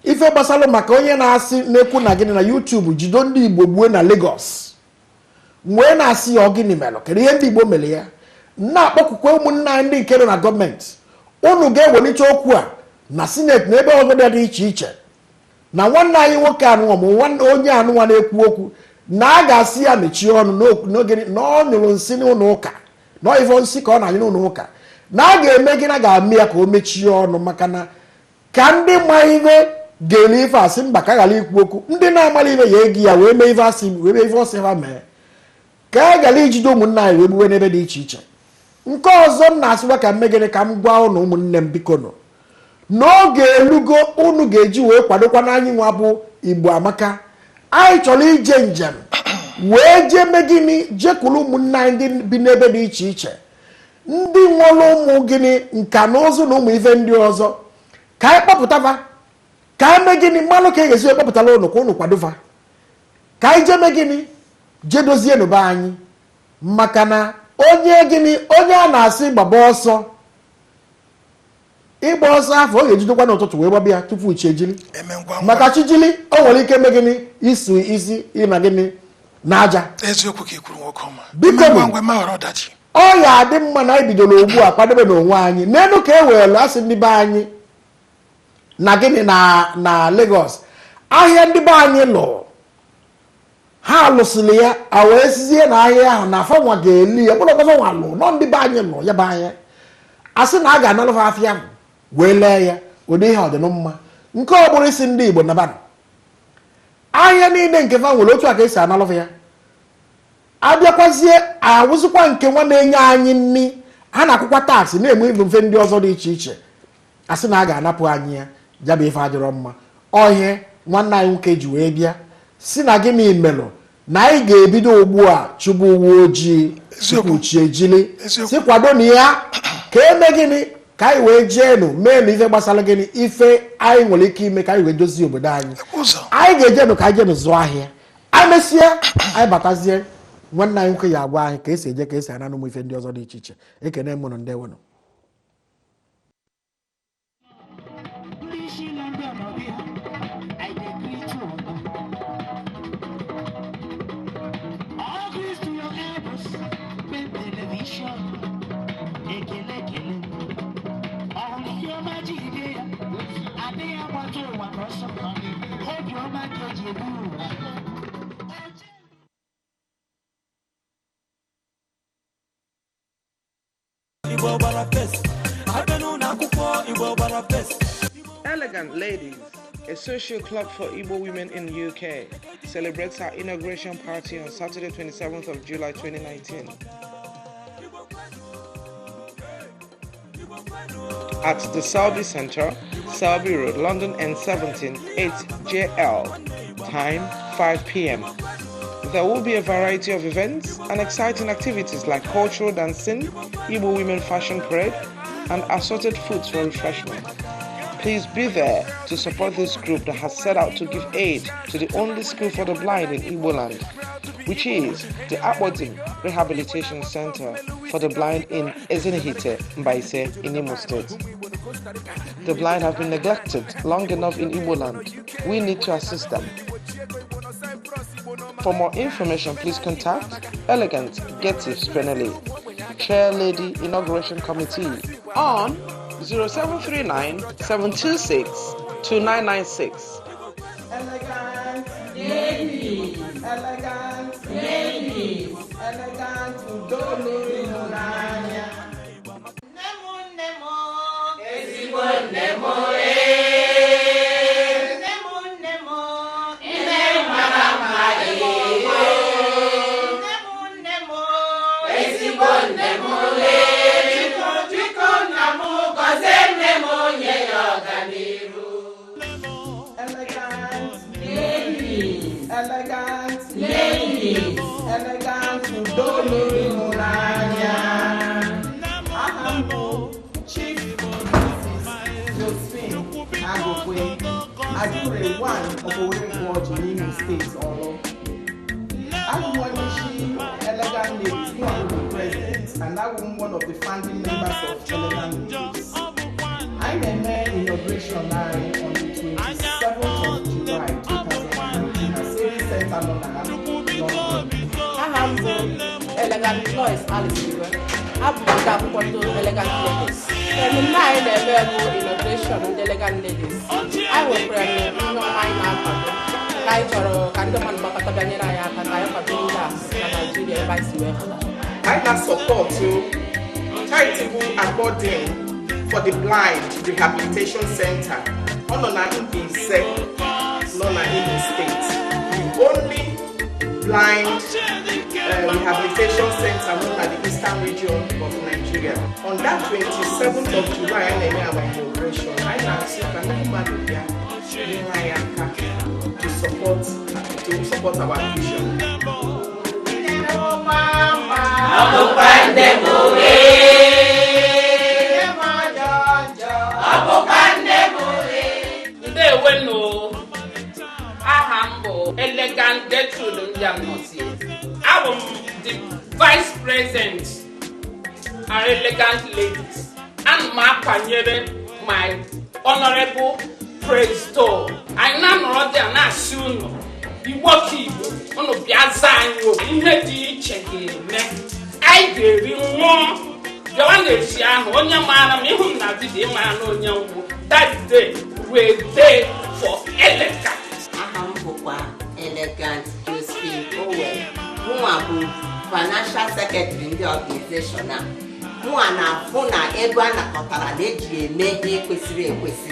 ife gbasara maka onye na-asị na-ekwu na gịnị na YouTube jido ndị Igbo gbue na Lagos, wee na-asị ya, ọ gịnị mere? Kedu ihe ndị Igbo mere ya? Na-akpọkwukwe ụmụnne anyị ndị nke nọ na gọọmenti, unu ga-ewelite okwu a na Senate na ebe ọbụla dị iche iche, na nwanne anyị nwoke anụnwa ma nwanne onye anụnwa na-ekwu okwu na a ga-asị ya mechie ọnụ n'oge na ọ nyụrụ nsị n'ụlọ ụka, na ọ ifo nsị ka ọ na-anyụ n'ụlọ ụka, na a ga-eme gị na ga-amị ya ka o mechie ọnụ, maka na ka ndị ma ihe ga-eme ife asị mba, ka a ghara ikwu okwu. Ndị na-amara ife ya egi ya wee mee ife asị, wee mee ife ọsị ha mee, ka a ghara ijide ụmụnne anyị wee gbuwe n'ebe dị iche iche. Nke ọzọ m na-asịkwa ka m megịnị, ka m gwa ụnụ ụmụnne m, biko nụ, n'oge elugo unu ga-eji wee kwadokwa n'anyị nwa bụ Igbo Amaka. Anyị chọrọ ije njem wee jee mee gịnị, jekwuru ụmụnne anyị ndị bi n'ebe dị iche iche, ndị nwere ụmụ gịnị, nka na ụzụ na ụmụ ife ndị ọzọ, ka anyị kpọpụtafa, ka anyị mee gịnị, mmanụ ka e ga-esi wee kpọpụtara ụnụ ka ụnụ kwadofa, ka anyị jee mee gịnị, jee dozie n'ụba anyị. Maka na onye gịnị, onye a na-asị gbaba ọsọ, ịgba ọsọ afọ ọ ga-ejidekwa n'ụtụtụ wee gbaba ya tupu chi ejiri. Eme ngwa ngwa. Maka chi jili, o nwere ike mee gịnị, isu isi ịna gịnị n'aja. Eziokwu ka ị kwuru, nwoke ọma. Biko. Eme ngwa ngwa meghara ọdachi. Ọ ya adị mma na anyị bidoro ugbu a kwadobe n'onwe anyị n'elu ka e were asị ndị be anyị na gịnị na Lagos, ahịa ndị be anyị lụrụ, ha lụsịrị ya, a wee sizie na ahịa ahụ na fanwa ga-eli ya, bụrụ fanwa lụ nọ, ndị be anyị lụ ya bụ ahịa, a sị na a ga-analụfa afịa ahụ wee lee ya. Ụdị ihe ọdịnmma nke ọ bụrụ isi ndị Igbo nabana ahịa niile nke fa nwere, otu a ka esi analụfa ya, abịakwazie awụzikwa nke nwa na-enye anyị nri, ha na-akwụkwa tax, na-enwe ife ndị ọzọ dị iche iche, a sị na a ga-anapụ anyị ya. Ya bụ ife adịrọ mma. Ọhịa nwanne anyị nwoke ji wee bịa si na gịnị melụ na anyị ga-ebido ugbu a chụba uwe ojii tupu chi ejili. Si kwado na ya ka eme gịnị, ka anyị wee jeenụ meenụ ife gbasara gịnị, ife anyị nwere ike ime ka anyị wee dozie obodo anyị. Anyị ga-ejenụ ka anyị jenụ zụọ ahịa. Anyị mesịa, anyị batazie, nwanne anyị nwoke ya agwa anyị ka esi eje, ka esi ana ụmụ ife ndị ọzọ dị iche iche. Ekene mụnụ, ndewonụ. Ndị isi London ọbịa, I dey greet you. All grease to your elbows, Ben Television. Ekele ekele. Ọhụrụ ihe ọma ji ide ya, adịghị agbata ụwa n'ọsọ. Obiọma ka eji ebu ụwa. Igbo gbara fes abịa n'ụlọ akwụkwọ, Igbo gbara fes. Elegant Ladies, a social club for Igbo women in the UK, celebrates our inauguration party on Saturday, 27th of July 2019, at the Selby Centre, Selby Road, London N17 8JL. Time 5 p.m. There will be a variety of events and exciting activities like cultural dancing, Igbo women fashion parade, and assorted foods for refreshment. Please be there to support this group that has set out to give aid to the only school for the blind in Igbo land, which is the Akbodim Rehabilitation Center for the Blind in Ezinihite, Mbaise, in Imo State. The blind have been neglected long enough in Igbo land. We need to assist them. For more information, please contact Elegant Getty Spinelli, Chair Lady Inauguration Committee, on 0739 726 2996. Elegant ladies, elegant ladies, elegant udo n'ịhụnanya. Nne m, nne m, Ezigbo nne m. Nne m, nne m, Nne mara mma. Nne m, nne m, Ezigbo nne m. Biko, biko, nna m, gọzie nne m, nye ya ọganiru. Elegant ladies, elegant ladies, elegant udo n'ịhụnanya. Aha m bụ Chief Mrs. Josephine Agụkwe Adure one of Owerri Nwoji n'Imo Steeti, Ọlụ. Abụ m onye isi Elegant Ladies, mụ bụ the president, and abụ m one of the founding members of Elegant Ladies. Anyị na-eme inauguration anyị on the 27th of July 2019 na Civic Center nọ na London. Aha m bụ Elegant Lois Alice Igwe. Abụ m ode akwụkwọ ndị Elegant Ladies. Emume anyị na-eme bụ inauguration ndị Elegant Ladies. Anyị nwekwara ihe ọma anyị na-akwado ka anyị chọrọ ka ndị mmadụ gbakọta bịa nyere anyị aka ka anyị kwado ndị a na Naijiria ebe anyị si wee pụta. Anyị na-asọpọtụ charitable Akbodim for the Blind Rehabilitation Center. Ọ nọ na Mbaise, nọ na Imo Steeti. The only blind rehabilitation center nọ na the eastern region of Nigeria. On that 27th of July, anyị na-eme our inauguration. Anyị na-asị ka ndị mmadụ bịa nyere anyị aka to support our vision. Ọbụkwa nne m. Ọbụkwa nne m. Ndewenu. Aha m bụ Elegant Gertrude Ndianozie. Abụ m the vice president our Elegant Ladies. Ana m akwanyere my honorable presto. Anyị na-anọrọ dị a na-asị unu, Igbo ka Igbo, unu bịa zaa anyị obi. Ihe dị iche ga-eme, anyị ga-eri nwụọ. Bịawa n'echi ahụ. Onye maara m, ịhụ m na video, ịmara na onye ngwụ. That day wee day for elegant. Aha m bụkwa Elegant Josephine Owen. Mụnwa bụ financial secretary ndị organization a. Mụnwa na-afụ na ego a nakọtara na-eji eme ihe kwesịrị ekwesị.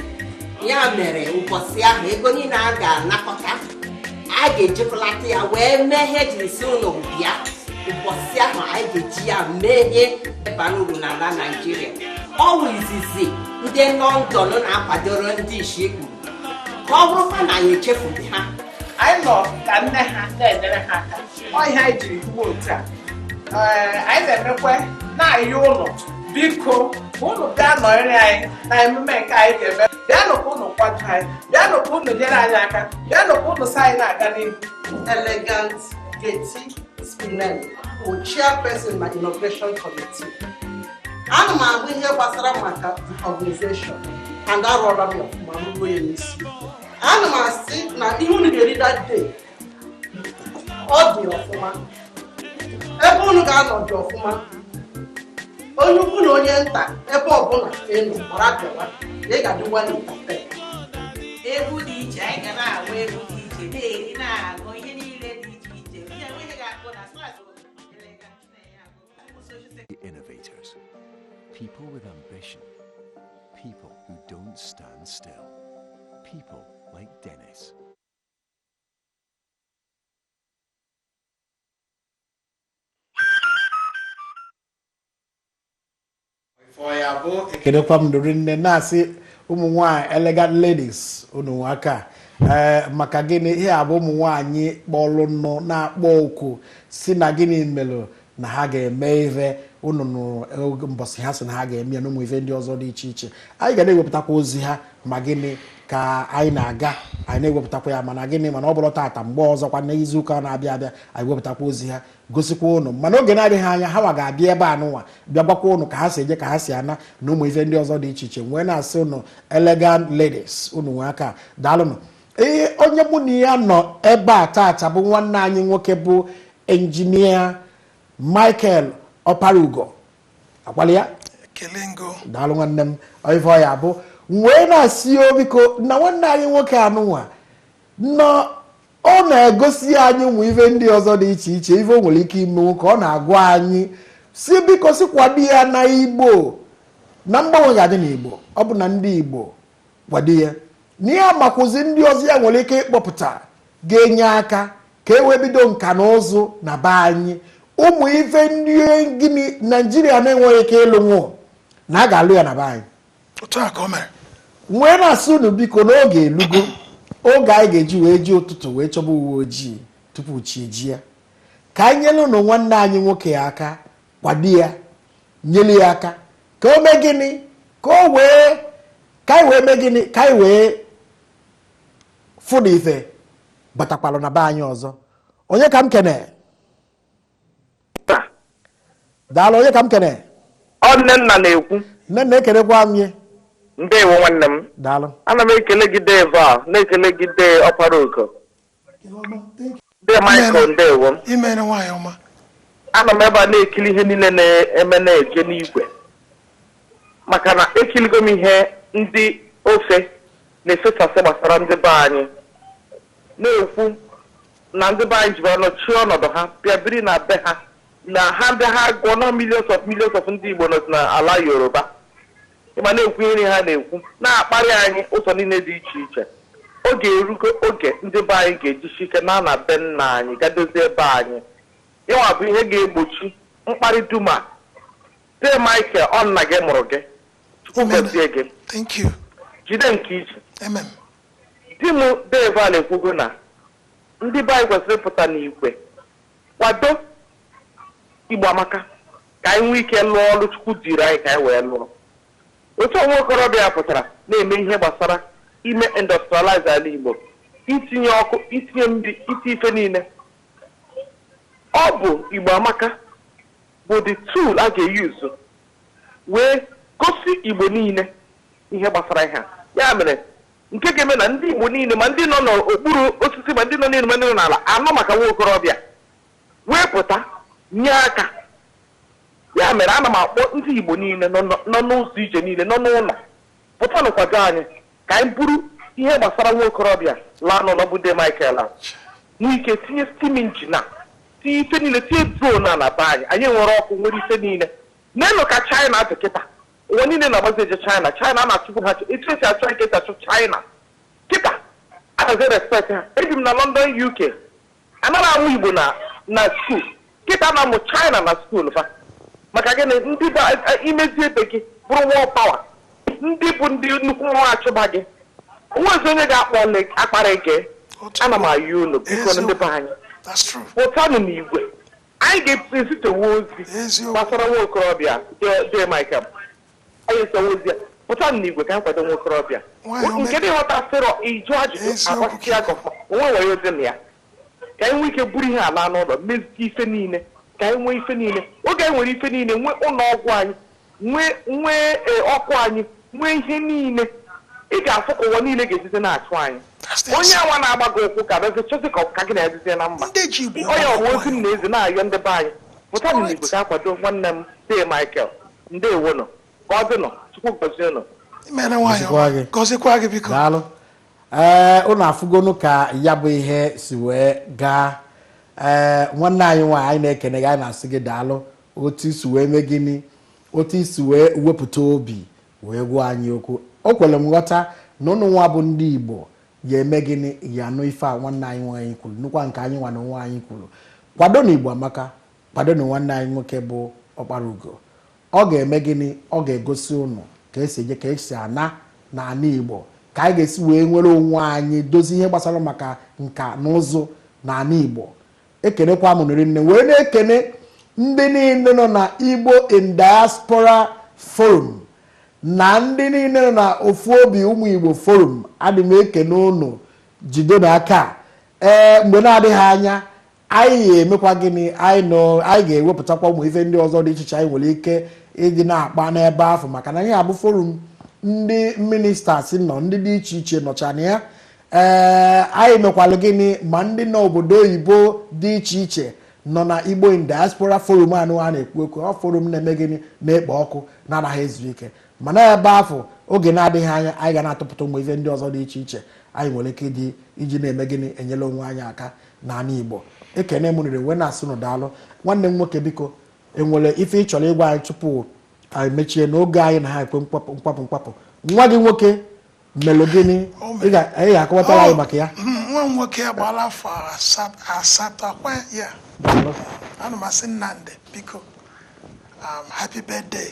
Ya mere ụbọchị ahụ, ego niile a ga-anakọta, a ga-ejikọlata ya wee mee ihe ejiri si ụlọ bịa. Ụbọchị ahụ, anyị ga-eji ya mee ihe bara uru n'ala Naijiria. Ọwụ izizi ndị London na-akwadoro ndị isi kpuru ka ọ bụrụkwa na anyị echefughị ha. Anyị nọ ka nne ha na-enyere ha aka. Ọ ihe anyị jiri kwuo otu a. Ee, anyị na-emekwa na-ayọ ụlọ, biko, ka ụnụ bịa nọnyere anyị na emume nke anyị ga-eme. Bịanụ ka ụnụ kwado anyị, bịanụ ka ụnụ nyere anyị aka, bịanụ ka ụnụ sị anyị na-aga n'ihu. Elegant Getty Spinelli bụ chairperson na inauguration committee. Ana m ahụ ihe gbasara maka the organization and arụọla m ya ọfụma, ruo ya n'isi. Ana m asị na ihe unu ga-eri that day, ọ dị ọfụma. Ebe unu ga-anọ dị ọfụma. Onye ukwu na onye nta, ebe ọbụla ị nọ, gbara bịawa na ị ga-adịwa n'ịtape. Egwu dị iche, anyị ga na-agba egwu dị iche, na-eri, na-agụ ihe niile dị iche iche. Ihe enweghị ga-akpụ na slas. Innovators, people with ambition, people who don't stand still, people like Dennis. Ya bụ, ekelekwa m dori nne na-asị ụmụ nwanyị elegant ladies, unu aka. Ee, maka gịnị? Ihe a bụ ụmụ nwanyị kpọlụ nụ na-akpọ oku si na gịnị melụ na ha ga-eme ife unu nụrụ oge mbọsị ha si na ha ga-eme ya na ụmụ ife ndị ọzọ dị iche iche. Anyị ga na-ewepụtakwa ozi ha ma gịnị ka anyị na-aga, anyị na-ewepụtakwa ya. Mana gịnị, mana ọ bụrụ tata, mgbe ọzọkwa n'izu ụka na-abịa abịa, anyị wepụtakwa ozi ha, gosikwa ụnụ. Mana oge na-adịghị anya, ha nwa ga-abịa ebe a nụnwa, bịa gwakwa ụnụ ka ha si eje, ka ha si ana na ụmụ ife ndị ọzọ dị iche iche. Nwee na-asị ụnụ, elegant ladies, ụnụ nwee aka, daalụnụ. Ee, onye mụ na ya nọ ebe a tata bụ nwanne anyị nwoke, bụ Engineer Michael Ọparugo akwali ya. Kelengo. Daalụ nwanne m. Ife ọ ya bụ wee na-asị o, biko, na nwanne anyị nwoke anụnwa nọ, ọ na-egosi anyị ụmụ ife ndị ọzọ dị iche iche, ife o nwere ike ime ka ọ na-agwa anyị, si biko, si kwado ya na Igbo, na mgbanwe ga-adị n'Igbo. Ọ bụ na ndị Igbo kwado ya, na ihe amakwụzi ndị ọzọ ya nwere ike ịkpọpụta ga-enye aka ka e wee bido nka na ụzụ na be anyị, ụmụ ife ndị gịnị Naijiria na-enweghị ike ịlụnwụ, na a ga-alụ ya na be anyị. Otu a ka o mere. Nwee na-asị unu biko, n'oge elugo oge anyị ga-eji wee ji ụtụtụ wee chọba uwe ojii tupu chi ejie, ka anyị nyere ụnụ nwanne anyị nwoke ya aka, kwado ya, nyere ya aka ka o mee gịnị, ka o wee, ka anyị wee mee gịnị, ka anyị wee fụ na ife batakwalụ na be anyị ọzọ. Onye ka m kene? Daalụ. Onye ka m kene? Ọ Nnenna na-ekwu. Nnenna, ekelekwa m ye. Ndewo nwanne m. Daalụ. Ana m ekele gị, Dave, a na-ekele gị, Dee Ọkpara Ugo, Dee Michael, ndewo. Imere, nwaanyị ọma. Ana m ebe a na-ekiri ihe niile na-eme na-eje n'igwe, maka na ekirigo m ihe ndị ofe na-efesasị gbasara ndị be anyị, na-ekwu na ndị be anyị ji nọchie ọnọdụ ha, bịa biri na be ha, na ha bịa ha gụọ na millions of millions of ndị Igbo nọ n'ala Yoruba. Ịma na-ekwu ihe ha na-ekwu, na-akparị anyị ụzọ niile dị iche iche. Oge erugo oge ndị be anyị ga-ejisi ike na na be nna anyị ga dozie ebe anyị. Ịnwa bụ ihe ga-egbochi mkparị dum a. Dee Michael, ọ nna gị mụrụ gị. Chukwu gọzie gị. Thank you. Jide nke iji. Amen. Di m Dave a na-ekwugo na ndị be anyị kwesịrị ịpụta n'igwe kwado Igbo Amaka, ka anyị nwee ike lụọ ọrụ Chukwu diri anyị ka anyị wee lụọ. Otu ọnwa okorobịa pụtara na-eme ihe gbasara ime industrialize ala Igbo, itinye ọkụ, itinye mmiri, itinye ife niile. Ọ bụ Igbo Amaka bụ the tool a ga-eyuzu wee gosi Igbo niile ihe gbasara ihe a. Ya mere nke ga-eme na ndị Igbo niile, ma ndị nọ n'okpuru osisi, ma ndị nọ n'elu, ma ndị nọ n'ala, anọ maka nwa okorobịa wee pụta nye aka. Ya mere ana m akpọ ndị Igbo niile nọ n'ụzọ ije niile, nọ n'ụlọ, pụtanụ kwado anyị ka anyị buru ihe gbasara nwa okorobịa laa n'ụlọ, bụ De Michael a, nwee ike tinye steam engine a, tinye ife niile, tinye drone a na be anyị. Anyị nwere ọkụ, nwere ife niile n'elu. Ka China dị kịta, ụwa niile na-agbazi eje China. China a na-achụpụ ha etu esi achụ anyị ka esi achụ China kịta, anaghị respect ha. Ebi m na London, UK. Anaghị amụ Igbo na school. Kịta na-amụ China na school fa. Maka gịnị? Ndị imezi ebe gị. Bụrụ world power, ndị bụ ndị nnukwu nwa achụba gị, onwezi onye ga-akpọ akpara eke. Ana m ayọ unu, biko, ndị be anyị, pụtanụ n'igwe. Anyị ga-ezitewe ozi gbasara nwa okorobịa J Michael. Anyị esewe ozi ya, pụtanụ n'igwe ka anyị kwado nwa okorobịa nke dị ghọtasịrọ iju ajụjụ agbasịa gị ọfụma. Onwe nwere ozi na ya ka anyị nwee ike buru ihe ala n'ụlọ, mezie ife niile, ka anyị nwee ife niile. Oge anyị nwere ife niile, nwee ụlọ ọgwụ anyị, nwee ọkụ anyị, nwee ihe niile, ị ga-afụ ka ụwa niile ga-esite na-achụ anyị. Onye anwa na-agba gị ụkwụ ka bịazi chọzi ka gị na-ezizie na mba. Onye ọwa ozi m na-ezi na-ayọ ndị be anyị, pụta n'igwe ka akwado nwanne m Dee Michael. Ndewonụ, ka ọ dịnụ. Chukwu gọzie unu. Imere nwayọ, gọzikwa gị, biko. Daalụ. Ee, unu afụgonu ka ya bụ ihe si wee gaa. Ee, nwanne anyị nwaanyị, anyị na-ekene gị, anyị na-asị gị daalụ otu isi wee mee gịnị, otu isi wee wepụta obi wee gwa anyị okwu. O kwere m nghọta na ụnụ nwa bụ ndị Igbo ga-eme gịnị ya anụ ife a nwanne anyị nwaanyị kwuru, nnukwu nke anyị nwa na onwe anyị kwuru. Kwado na Igbo amaka, kwado na nwanne anyị nwoke bụ Ọkpara Ugo. Ọ ga-eme gịnị? Ọ ga-egosi ụnụ ka esi eje, ka esi ana n'ala Igbo, ka anyị ga-esi wee nwere onwe anyị, dozie ihe gbasara maka nka na ụzụ n'ala Igbo. Ekenekwa m nri nne, wee na-ekene ndị niile nọ na Igbo in Diaspora Forum na ndị niile nọ na Ofu Obi Ụmụ Igbo Forum. Adị m ekene ụnụ, jido n'aka. Ee, mgbe na-adịghị anya anyị ga-emekwa gịnị? Anyị nọ, anyị ga-ewepụtakwa ụmụ ife ndị ọzọ dị iche iche anyị nwere ike ịdị na-akpa n'ebe ahụ, maka na ihe abụ forum ndị ministers nọ, ndị dị iche iche nọcha na ya. Ee, anyị mekwalụ gịnị, ma ndị nọ obodo oyibo dị iche iche nọ na Igbo in Diaspora Forum anụ a na-ekwu okwu. Ọ forum na-eme gịnị? Na-ekpo ọkụ, na-anaghị ezu ike. Mana ebe afọ oge na-adịghị anya, anyị ga na-atụpụta ụmụ ife ndị ọzọ dị iche iche anyị nwere ike ịdị iji na-eme gịnị, enyere onwe anyị aka n'ala Igbo. Ekene m riri wee na-asị nụ daalụ. Nwanne m nwoke, biko, enwere ife ị chọrọ ịgwa anyị tupu anyị mechie n'oge anyị na ha ekwe mkpapụ mkpapụ mkpapụ? Nwa gị nwoke melụ gịnị? Ị ga-akọwatara anyị maka ya. Nwa m nwoke agbaala afọ 8 akwa ya. Ana m asị Nnamdị, biko, happy birthday.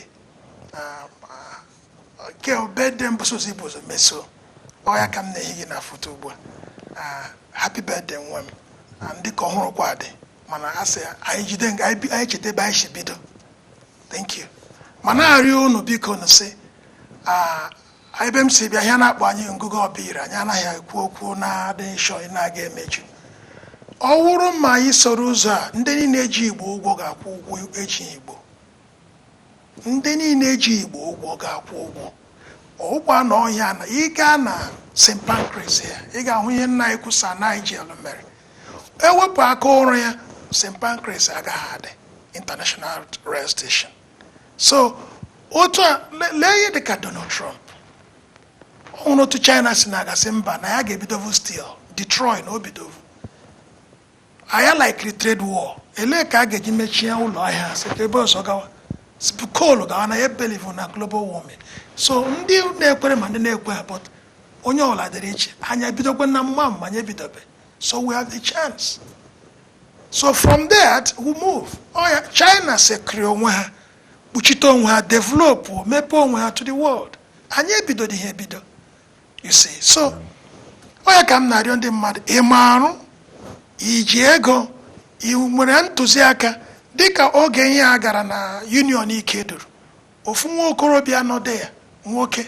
Nke birthday mbụ sozi bụ ụzọ meso ọ ya ka m na-ehi gị na foto ugbu a. Happy birthday, nwa m. Ndị ka ọhụrụ kwa dị, mana a sị anyị jide anyị, cheta ebe anyị si bido. Thank you. Ma na-arịọ unu, biko, nụ sị ebe m si bịa, ihe na-akpọ anyị ngụgụ ọbịra, anyị anaghị ekwu okwu na-adịghị shọ na-aga emeju. Ọ wụrụ ma anyị soro ụzọ a, ndị niile eji Igbo ụgwọ ga-akwụ ụgwọ eji Igbo. Ndị niile eji Igbo ụgwọ ga-akwụ ụgwọ ụgwọ na ọhịa. Na ị gaa na St. Pancras ya, ị ga-ahụ ihe nna anyị kwusa Nigel mere. Ewepụ aka ọrụ ya, St. Pancras agaghị adị, International Rail Station. So otu a, lee ihe dịka Donald Trump. Ọ hụrụ otu China si na-agasị mba na ya ga-ebidovu steel Detroit na o bidovu. Anya likely trade war, elee ka a ga-eji mechie ụlọ ahịa sị ka ebe ọzọ gawa coal gawa na ya believe na global warming. So ndị na-ekwere ma ndị na-ekwe ha, but onye ọbụla dịrị iche. Anya ebidokwe na mma mma anyị ebidobe. So we have the chance. So from that we move. Ọ ya China sekiri onwe ha, kpuchite onwe ha, develop, mepee onwe ha to the world. Anyị ebido ihe ebido, you see. So ọ ya ka m na-arịọ ndị mmadụ, ị ma arụ, iji ego, ị nwere ntụziaka, dịka oge ihe a gara na union ike duru ofu nwa okorobịa nọdụ ya, nwoke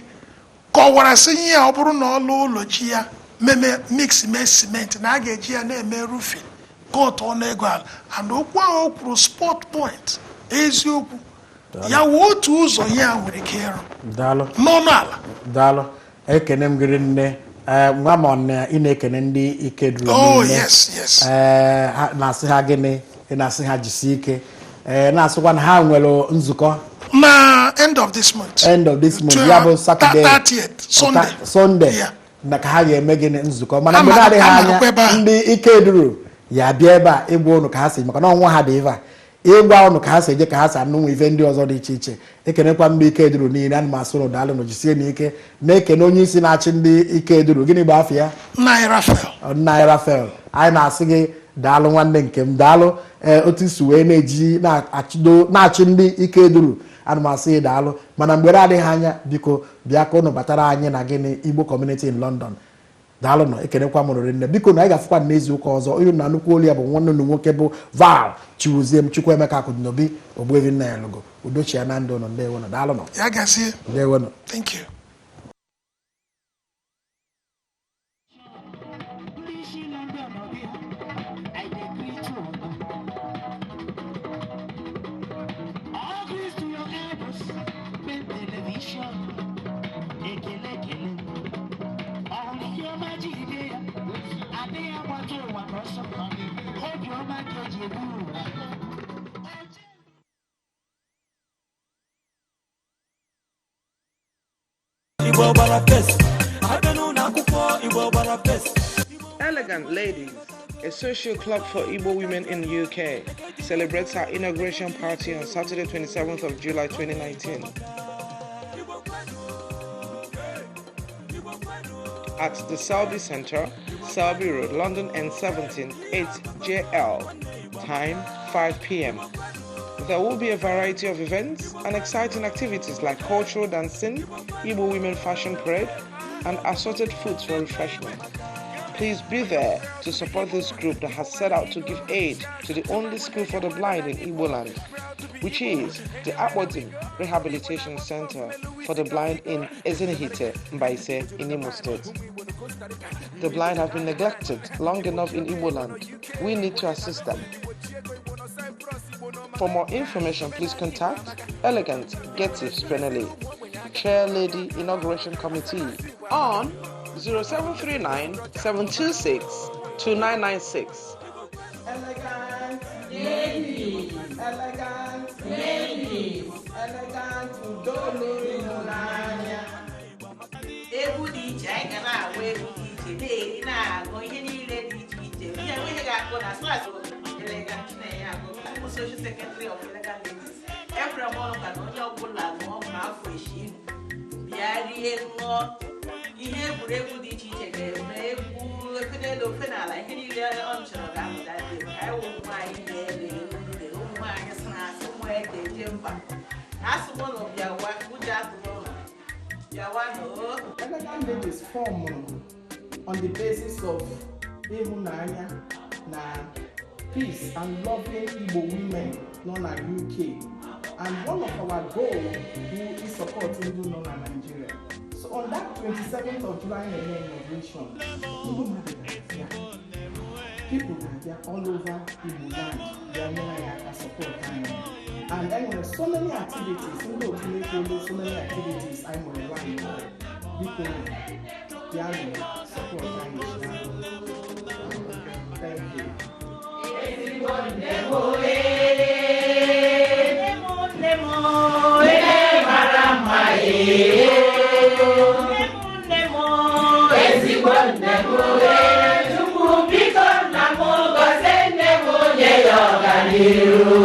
kọwara sị ihe ya, ọ bụrụ na ọ lụọ ụlọ, ji ya meme mix mee simenti, na a ga-eji ya na-eme roofing, kọtụ ọnụ ego ala. And okwu ahụ o kwuru, spot point, eziokwu ya wụ otu ụzọ ihe a nwere ike ịrụ Daalụ. n'ọnụ ala. Daalụ, ekene m gịrị nne. Ee, nwa ma ọ na ị na-ekene ndị ike duru Oh, niile. yes. Ee, ha na-asị ha gịnị? Ị na-asị ha jisie ike, ee, na-asịkwa na ha nwere nzukọ Na end of this month. End of this month, ya bụ Saturday. 30th, Sunday. Sunday. Yeah. Na ka ha ga-eme gịnị? Nzukọ. Mana mgbe Ama- na-adịghị ama anya, nọkwa ebe ahụ. ndị ike duru ya bịa ebe a ịgwa ụnụ ka ha si, maka na ọnwa ha dị ebe a ịgwa ụnụ ka ha si eje, ka ha si anụ ife ndị ọzọ dị iche iche. Ekenekwa ndị ike duru niile. Ana m asụ ụnụ daalụ nụ, jisie n'ike. Na-ekene onye isi na-achị ndị ike duru, gịnị bụ afọ ya? Nna anyị Rafael. Nna anyị Rafael, anyị na-asị gị Daalụ nwanne nke m, daalụ. Ee, otu isi wee na-eji na-achịdo na-achị ndị ike duru, ana m asị gị daalụ. Mana mgbe na-adịghị anya, biko bịa ka ụnụ batara anyị na gịnị, Igbo Community in London. Daalụ nọ, ekenekwa m rụrụ nne. Biko na anyị ga-afụkwa n'izu ụka ọzọ. Onye na nnukwu olu ya bụ nwanne unu nwoke bụ Val Chiwuzie m, Chukwuemeka Akụdịnobi, Ogbuevi nna ya lugo udochia na ndụ ụnụ. Ndewo nọ, daalụ nọ. Ya gazie. Ndewo nọ. Thank you. Ndị isi London ọbịa, I dey greet you. All grease to your elbows, main television. Ekele ekele. Ọhụrụ ihe ọma ji ide ya, adịghị agbata ụwa n'ọsọ. Obiọma ka eji ebu ụwa. Igbo gbara fest, abịa n'ụlọ akwụkwọ, Igbo gbara fest. Elegant Ladies, a social club for Igbo women in the UK, celebrates our inauguration party on Saturday, 27th of July 2019, at the Selby Centre, Selby Road, London N17 8JL. Time 5 p.m. There will be a variety of events and exciting activities like cultural dancing, Igbo women fashion parade, and assorted foods for refreshment. Please be there to support this group that has set out to give aid to the only school for the blind in Igbo land, which is the Akbodim Rehabilitation Center for the Blind in Ezinihite, Mbaise, in Imo State. The blind have been neglected long enough in Igbo land. We need to assist them. For more information, please contact Elegant Getty Spinelli, Chair Lady Inauguration Committee, on 0739 726 2996. Elegant ladies, elegant ladies, elegant udo n'ịhụnanya. Egwu dị iche, anyị ga na-agba egwu dị iche, na-eri, na-aṅụ, ihe niile dị iche iche. Ihe enweghị ga-akụ na slas Elegant Chinenye Agụ bụ social secretary of Elegant Ladies. Ekwere m ọnụ ka na onye ọbụla ṅụọ ma afọ eshi bịa rie, ṅụọ. Ihe egwuregwu dị iche iche ga-eme, egwu ofe n'elu, ofe n'ala, ihe niile ọ chọrọ ga-apụta dị ka anyị wụ ụmụ nwaanyị na-ele ule, ụmụ nwaanyị sị na asị ụmụ ede eje mba, asị m ụlọ bịawa, ụjọ atụrụ ụlọ, bịawa nụ. Elegant Ladies formed on the basis of ịhụnanya na peace and loving Igbo women nọ na UK, and one of our goal bụ support ndị nọ na Nigeria. So on that 27th of July na-eme inauguration, ndị mmadụ ga-abịa, people ga-abịa all over Igbo land bịa nyere anyị aka, support anyị, and e nwere so many activities ndị otu na-ekwolu, so many activities anyị nwere line up. Biko bịanụ support anyị. Thank you. Ezigbo nne m, ee, nne m, ee, mara mma, ee, nne m, ezigbo nne m, ee, Chukwu biko nna m gọzie nne m, nye ya ọganiru.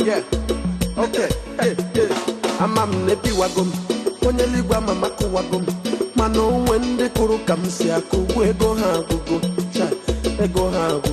Yeah, okay, yeah. Ama m na-ebiwago m, onye eluigwe ama m akụwago m, mana onwe ndị kụrụ ka m si akụ ego ha agụgo cha, ego ha agụgo.